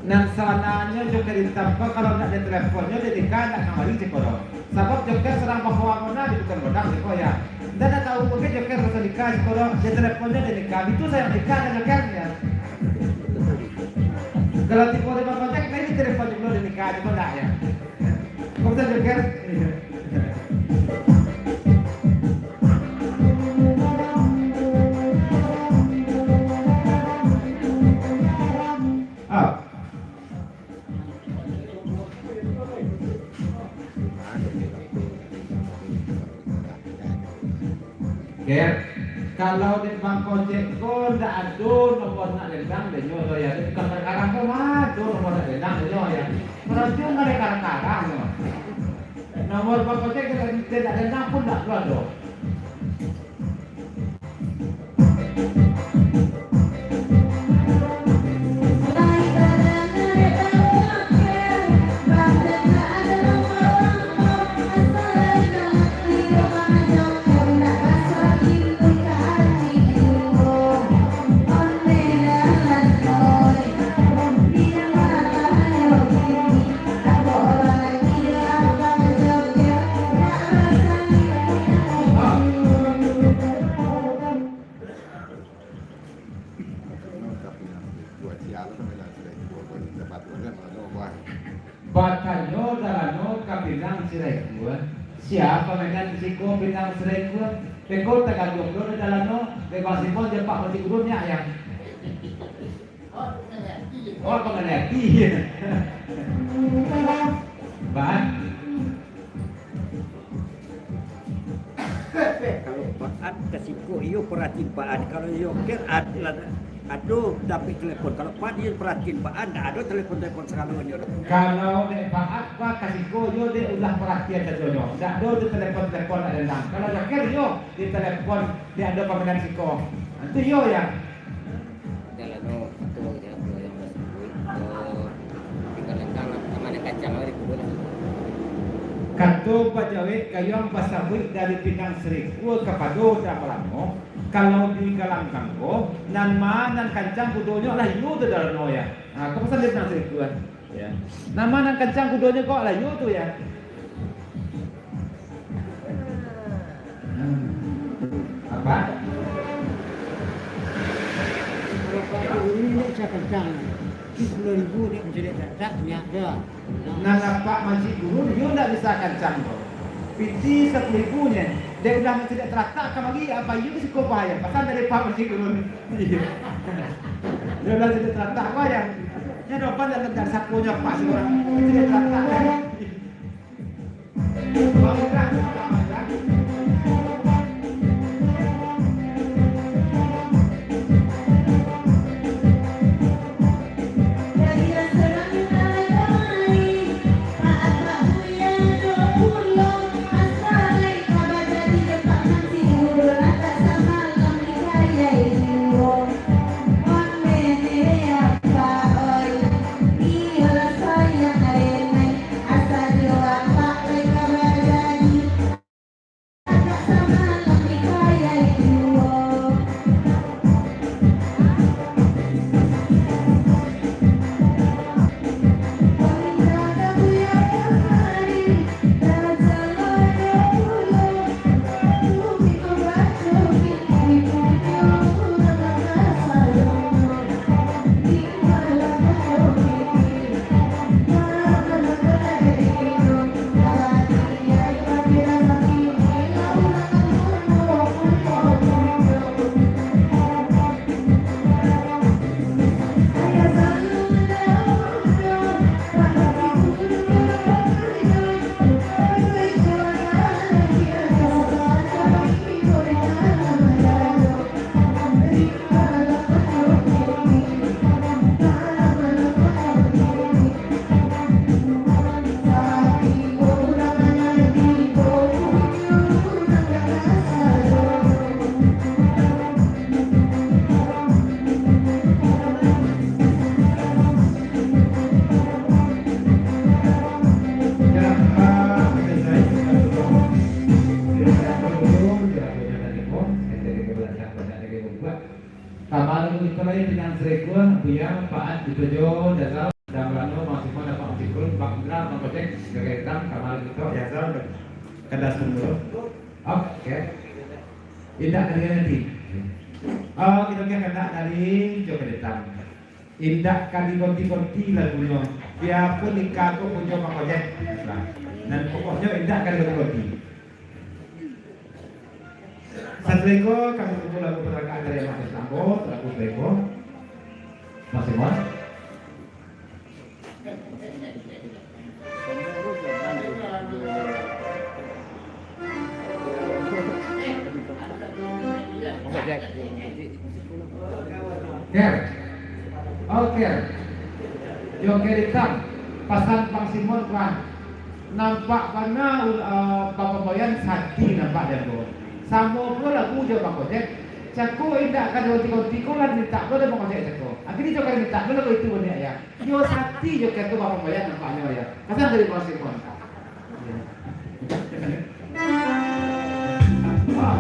Nan sabananyo Joker Intan ko, kalau ndak diteleponnyo, dek nikah ndak kamari, ceko doh. Sabab Joker sadang bakoa mona di Kuta Godang, ceko, ya. Ndak, ndak tahu, oke, Joker baso nikah, ceko doh. Diteleponnyo, dek nikah. Itu sayo nikah, kan, Joker, ya. Kalau tibo di Bang Kojek, nah, ini telepon dulu, dek nikah, ceko ndak, ya. Kau bisa Joker? Ah. Ker, kalau dek Bang Kojek ko ndak ado nomor nak dendang dek nyo tu, ya. Dek tukang karang-karang ko mah ado nomor nak dendang dek nyo, ya. Berarti ndak ado karang-karang nyo. Nomor Bang Kojek dek, dek nak dendang pun ndak ado. Batanyo Dalano ka Pinang Siraikua, sia pamenan siko Pinang Siraikua? Beko tagaduang dulu Dalano, beko Simon jo Pak Haji Gurun nyo, ya. Oh, pangaliati. Ban. Kalau Baat ka siko, iyo paratian Baat. Kalau iyo Ker, ad-, lah, ado dapek telepon. Kalau Baat, iyo paratian Baat, ndak ado telepon-telepon sagalonyo doh. Kalau dek Baat, Pak, ka siko, iyo dek ulah paratian sajonyo. Ndak ado tu telepon-telepon ndak dendang. Kalau Joker, iyo ditelepon, dek ado pamenan siko. Nah, tu iyo, ya. Dalano, kato bajawek ka yang basabuik, eh, tingga langkang, ka ma nan kancang, mari kubur lah. Kato bajawek ka yang basabuik dari Pinang Siraikua kapado Dalano, kalau di Galanggang ko, nan ma nan kancang kudonyo lah iyo tu Dalano, ya. Ha, ko pasan dari Pinang Siraikua, ya. Nan ma nan kancang kudonyo ko lah iyo tu, ya. Hmm. Apa? Kalau Pak Guru ni dek bisa kancang. Sepuluh ribu dek bisa dek tak, tak, nyak dah. Nan apak Mancik Gurun, iyo ndak bisa kancang tu. Piti sapuluah ribu nyo, dek ulah mancaliak taratak kamari, apo iyo siko bahaya. Pasan dari Pak Mancik Gurun. Iyo. Dek ulah mancaliak taratak bahaya. Nyo dopan dak, dak sapo nyo apak surang. Mancaliak taratak. Yang paat itu jo Jazal, dan Rano, Bang Simon, Bang Cikrun, Bang Indra, Bang Kocek, Jaga Hitam, Kamal, Tito, Jazal, Kandas Pemurus. Oke. Indak dari nanti. Oh, kita ke kandak dari Joker Hitam. Indak ka digonti-gonti lagunyo. Biapun ika ko punyo Bang Kocek. Nah, nan pokoknyo indak ka digonti-gonti. Sasudah iko, kami tunggu lagu panakaan dari Mas Sambo, selaku Beko. Mas Simon. Ker. Oh, Ker. Joker Hitam. Pasan Bang Simon, Bang. Nampak bana, eh, Bapak Boyan sati nampak dek ambo. Samo pulo lagu jo Bang Kocek. Cako indak ka digonti-gonti ko lah mintak ko dek Bang Kocek cako. Akhirnyo jo ka mintak ko lagu itu baniak ya. Yo sati jo ka tu Bapak Boyan nampaknyo ya. Pasan dari Bang Simon. Ya. Ah.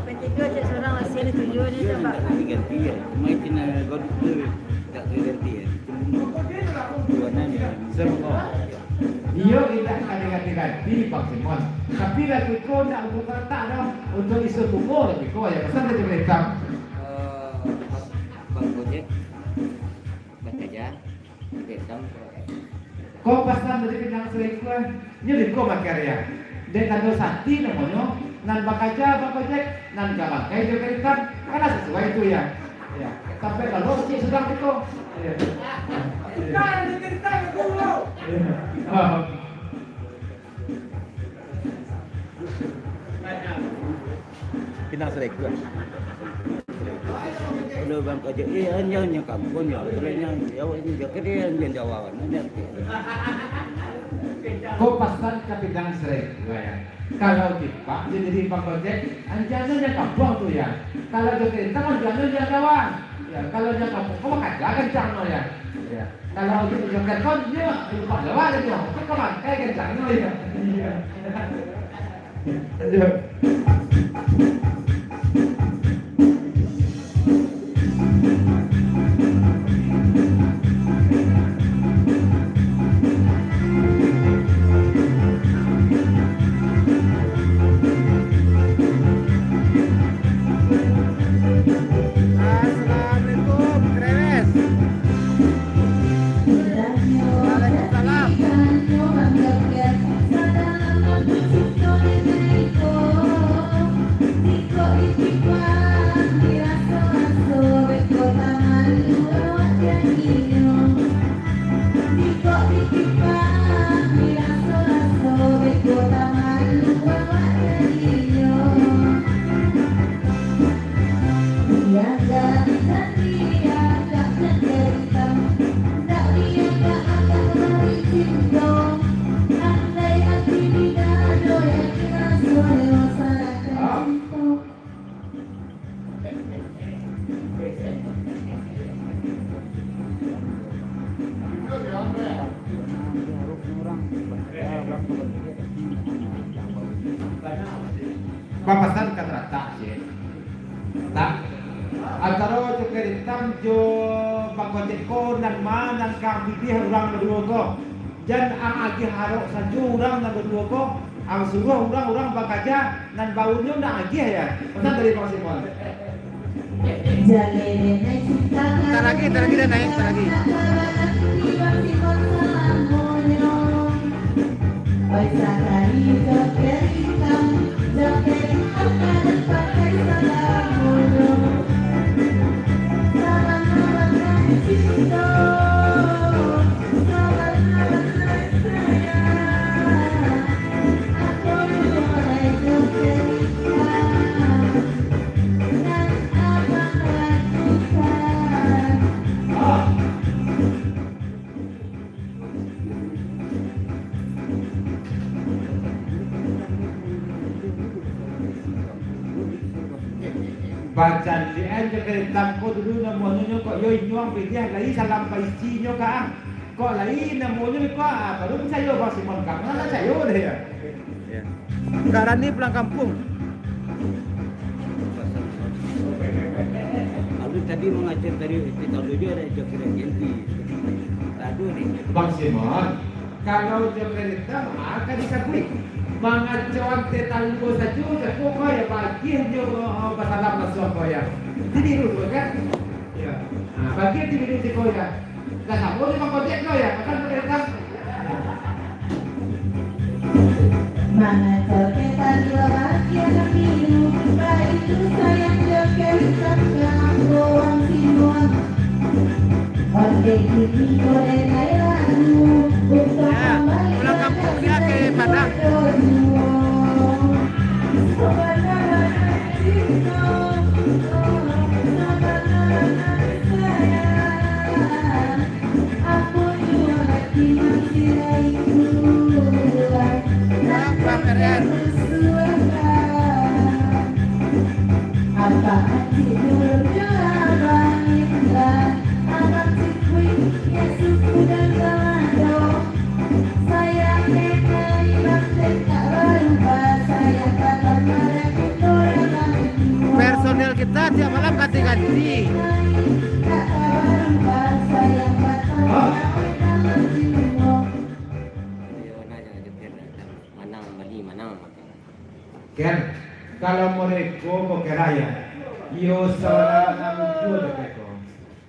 Bertiga cek seorang lah, sini tujuh ni. Iyo, coba. Nak ganti ya. Cuma itu nak gaduh tu. Tak boleh ganti ya. Dua nang ya. Iyo, indak ka diganti-ganti, Bang Simon. Tapi lagu ko ndak untuak karetak doh. Untuak isu bungo lagu ko, ya, pasan dari Joker Hitam. Eh, Bang Gojek, Bang Gajah. Ko pasan dari Pinang Sariku, eh. Nyo di ko makarya. Dek tando sati namonyo, nan bakaja Bang Gojek, nan ka bangkai Joker Hitam, kan lah sasuai tu, ya. Ya. Sampai lalu cik sudah di ko. Ya. Ya. Ya. Ah. Pinang Sariku. Kalau Bang Kojek, eh, anjang nyo kampung nyo, kalau nyo, ya, awak nyo Joker, eh, anjang Jawa, anjang. Ko pasan ka Pinang Sariku, ya. Kalau dipak, jadi Bang Kojek, anjang nyo kampung tu, ya. Kalau Joker Hitam, anjang nyo Jawa. Ya, kalau nyo kampung, ko makaja kancang nyo, ya. Ya. Kalau di Jakarta, dia lupa Jawa aja dia. Itu kan kayak kencang itu ya. Iya. Iya. Assalamualaikum, Krewes. Waalaikumsalam. Bapasan ka taratak, cek. Tak. Antaro Joker Hitam jo Bang Gojek ko nan ma nan ka piliah urang baduo ko. Jan ang agiah arok sajo urang nan baduo ko, ang suruah urang-urang bakaja nan baunyo ndak agiah ya. Pasan dari Bang Simon. Bentar lagi, bentar lagi dia naik, bentar lagi. Bacandian jo Joker Hitam ko dulu namonyo kok yo inyuang piliah lai salam baisi nyo ka ang. Kok lai namonyo ko, ah, baru picayo Bang Simon, kami lah picayo deh ya. Ya. Ndak rani pulang kampung. Jadi mangacau tadi, itu tahu juga ada joker ganti. Aduh ni. Bang Simon, kalau joker hitam, maka dikakui. Mangacau ante talubo sajo, jago kau ya, bagian jo, eh, basalam langsung kau ya. Jadi dulu kan? Ya. Nah, bagian di video kau ya. Dah sama ni Bang Gojek kau ya, makan joker hitam. Mangacau ketan dua bagian minggu, baitu sayang joker hitam ka ambo Bang Simon. Ondeh kini kode nai lagu, untuak Ya, pulang kampung dia ke Padang. Sabana-bana cinta, sabana-bana sayang. Personil kita tiap malam ganti-ganti. Iyo, nah, jangan joker, dah. Manang bali, manang makan. Ker, kalau mereka ko kira ya, iyo salah namuju joker ko.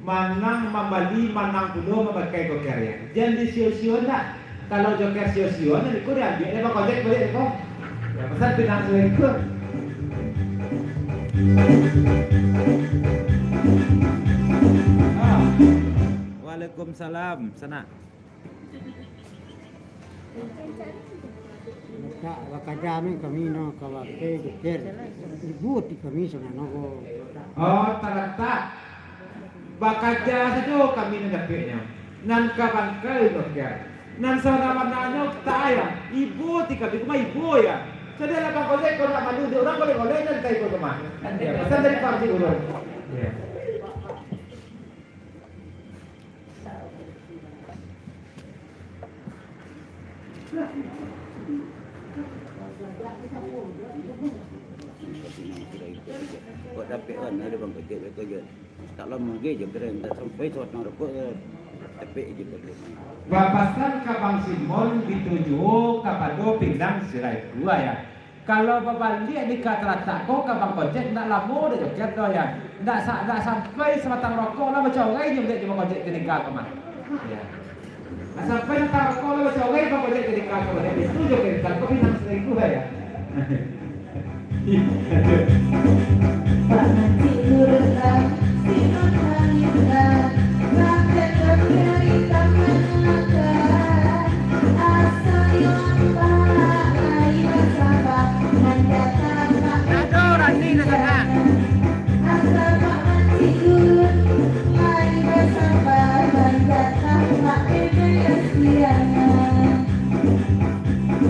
Manang mambali, manang pulo mamakai joker ya. Jan disio-sio nak. Kalau joker sio-sio nak, iko diambiak dek Bang Gojek baliak ko. Ya, pasal pinang sudah ikut. Ah. Waalaikumsalam, sanak. Letak bakaja ni kami no ka bakai joker. Ibu ti kami sanano ko. Oh, talatak. Bakaja sajo kami nan dapeknyo. Nan ka bangkai joker. Nan sabana-bananyo tak ayah. Ibu ti kami, cuma ibu ya. Jadi lah Bang Gojek, kalau nak malu, dia orang boleh-boleh dan tak ikut rumah. Ya, pesan dari Pak Haji Guru. Ya. Kok dapek kan, ada Bang Gojek, Bang Gojek. Tak lamo lagi je, kira tak sampai sawatang rokok, ya, dapek je Bang Gojek. Bapasan ka Bang Simon, baitu juo kapado Pinang Sirai Dua, ya. Kalau babaliak di ka talatak ko ka Bang Gojek, ndak lamo doh joker tu, ya. Ndak sa-, ndak sampai sabatang rokok lah bacorai nyo baliak di Bang Gojek di ka ko mah. Ya. Ndak sampai sabatang rokok lah bacorai Bang Gojek di ka ko mah. Itu joker ko Pinang Sirai Dua, ya. Pak Mancik Gurun lah, si Nurhaliza, Raden Rohani Taman Langka. Aduh, Rani dah sangat.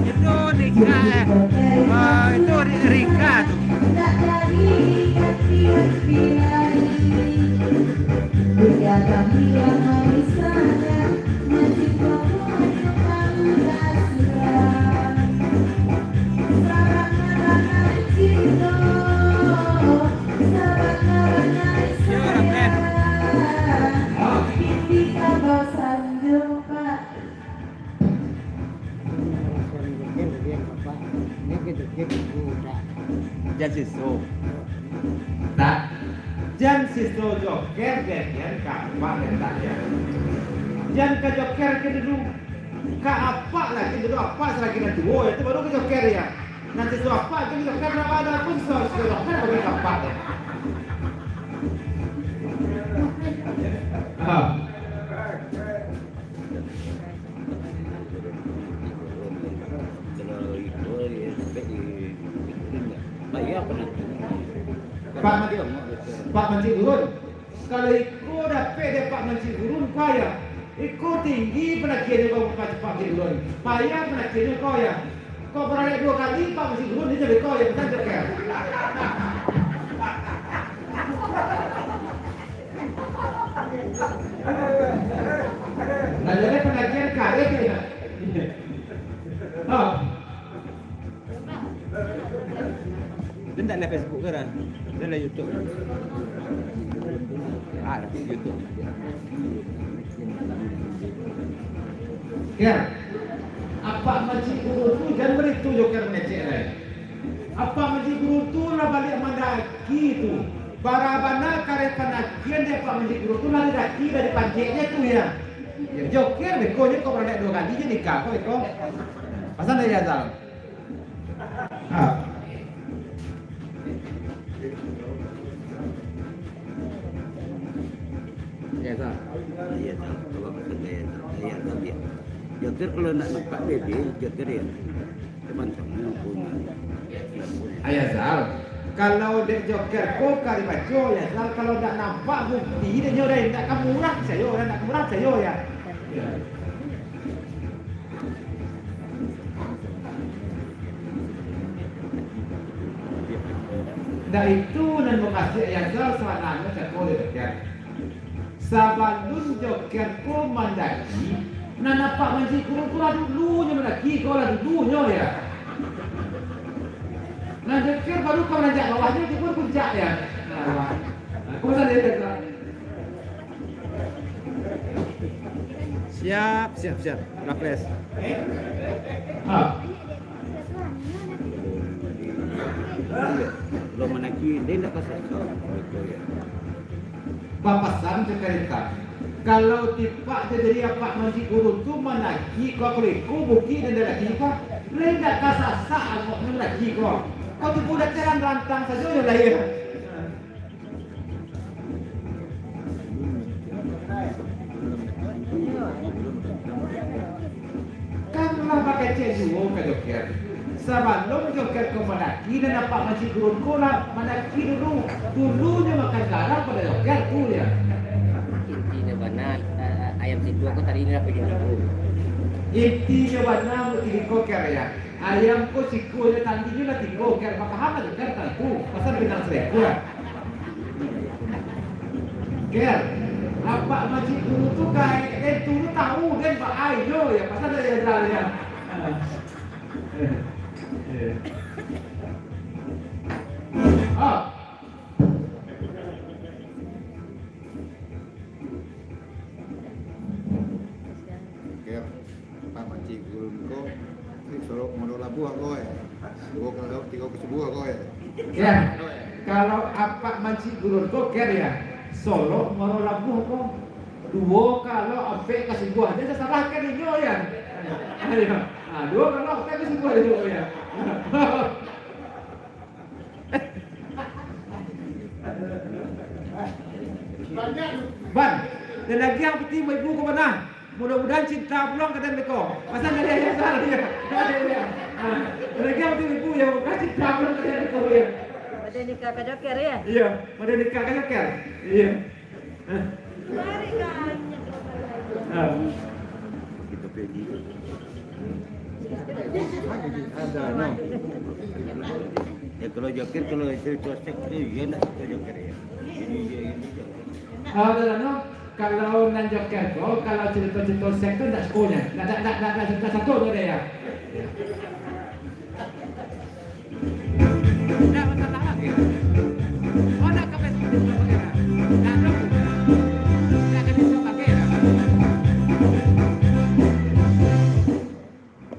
Itu Rika, eh. Ah, itu Ri-, Rika tu. Jan Siso. Tak. Jan Siso joker, jan, jan ka apak, jan tak, jan. Jan ka joker ka dulu. Ka apak lagi dulu, apak salagi nan tuo, itu baru ka joker, ya. Nan Siso apak, itu joker, nan ado pun Siso, Siso joker, bagi ka apak, ya. Ah. Pak, Pak Mancik Gurun, kalau iko dapek dek Pak Mancik Gurun, ko ya, iko tinggi panakiannyo ko, Pak, Pak Mancik Gurun. Payah panakiannyo ko ya. Kok baralek duo kali, Pak Mancik Gurun, inyo beko, ya, bukan joker. Nah, jadi penagihan karet ya. Oh. Dia tak live Facebook ke, Ran? Dia live YouTube. Ker, apak mancik guru tu jan baitu jo ker mangecek lai. Apak mancik guru tu lah baliak mandaki tu. Bara bana kareh pandakian dek apak mancik guru tu lah didaki dari panceknyo tu, ya. Ya, jo ker beko je kau baranak duo kali je nikah kau beko. Pasan dari Azal. Ha. Ya, Zal. Iya, Zal. Kalau kata saya, Zal. Iya, Zal, ya. Joker kalau nak nampak dia, dia joker dia. Teman-teman punya. Ayah Zal, kalau dek joker ko ka dibaco, ya Zal, kalau ndak nampak bukti, dek nyo dah ndak ka murah sayo, dah ndak ka murah sayo, ya. Ya. Ndak itu nan mukasuik Ayah Zal sabananyo cako dek joker. Sabalun joker ko mandaki, nan apak mancik guru ko lah dulunyo mandaki, ko lah dulunyo, ya. Nan joker baru ka mananjak bawahnyo, itu pun puncak, ya. Nah, wah. Nah, ko salah, ya, Zal. Siap, siap, siap. Rapes. Ha. Kalau manaki, dia ndak kasar. Bapasan sakarita. Kalau tipak jadi apak mancik guru tu manaki ko, kalau iko bukik dan daraki ko, lai ndak kasasak angoknyo manaki ko. Ko tu budak jalan rantang sajo yo lai. Kan lah bakecek juo ka joker. Sabalun joker ko mandaki, nan apak mancik guru ko lah mandaki dulu. Dulunyo makan garam pado joker tu, ya. Intinyo bana, a-, a-, ayam situa ko tadi lah pajun tigo. Intinyo bana, intinyo ko, Ker, ya. Ayam ko siko, ya, tandinyo lah tigo, Ker. Paham lah, Ker, tantu. Pasal pinang saikua. Ker, apak mancik guru tu gaek den tu, tahu den baa inyo, ya, pasal dari Azal, ya. Ah. Ker. Pak Mancik Gurun ko, eh, Solok Muaro Labuah ko, eh. Duo ka laut, tigo ka subuah ko, eh. Ya, kalau Apak Mancik Gurun ko, Ker, ya, Solok Muaro Labuah ko, duo ka laut, ampek ka subuah. Jan salah, Ker, inyo, ya. Ayo. Ah, duo ka laut, ampek ka subuah inyo, ya. Ban, dan lagi yang penting, ibu ko bana. Mudah-mudahan cinta pulang ka den beko. Pasal dari Ayah Zal, ya. Ah, dan lagi yang penting, ibu, ya, mudah cinta pulang ka den beko, ya. Pada nikah ka joker, ya? Iya, pada nikah ka joker. Iya. Ah. Ada, no. Ya, kalau joker, kalau cerita seks tu, dia nak cerita joker, ya. Jadi, dia, dia, dia. Ah, ada, no. Kalau nan joker ko, kalau cerita-cerita seks tu, ndak suko nyo. Ndak, ndak, ndak, ndak, ndak, ndak satu tu dia, ya. Ndak masalah lagi. Oh, ndak ka Facebook pakai lah. Ndak, ndak, ndak ka Facebook pakai lah.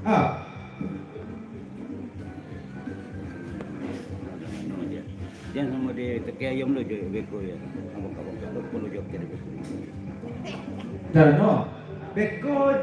Ah. Jan samo di teke ayam lo jo beko ya. Abang-abang tu perlu joker beko. Dah, no. Beko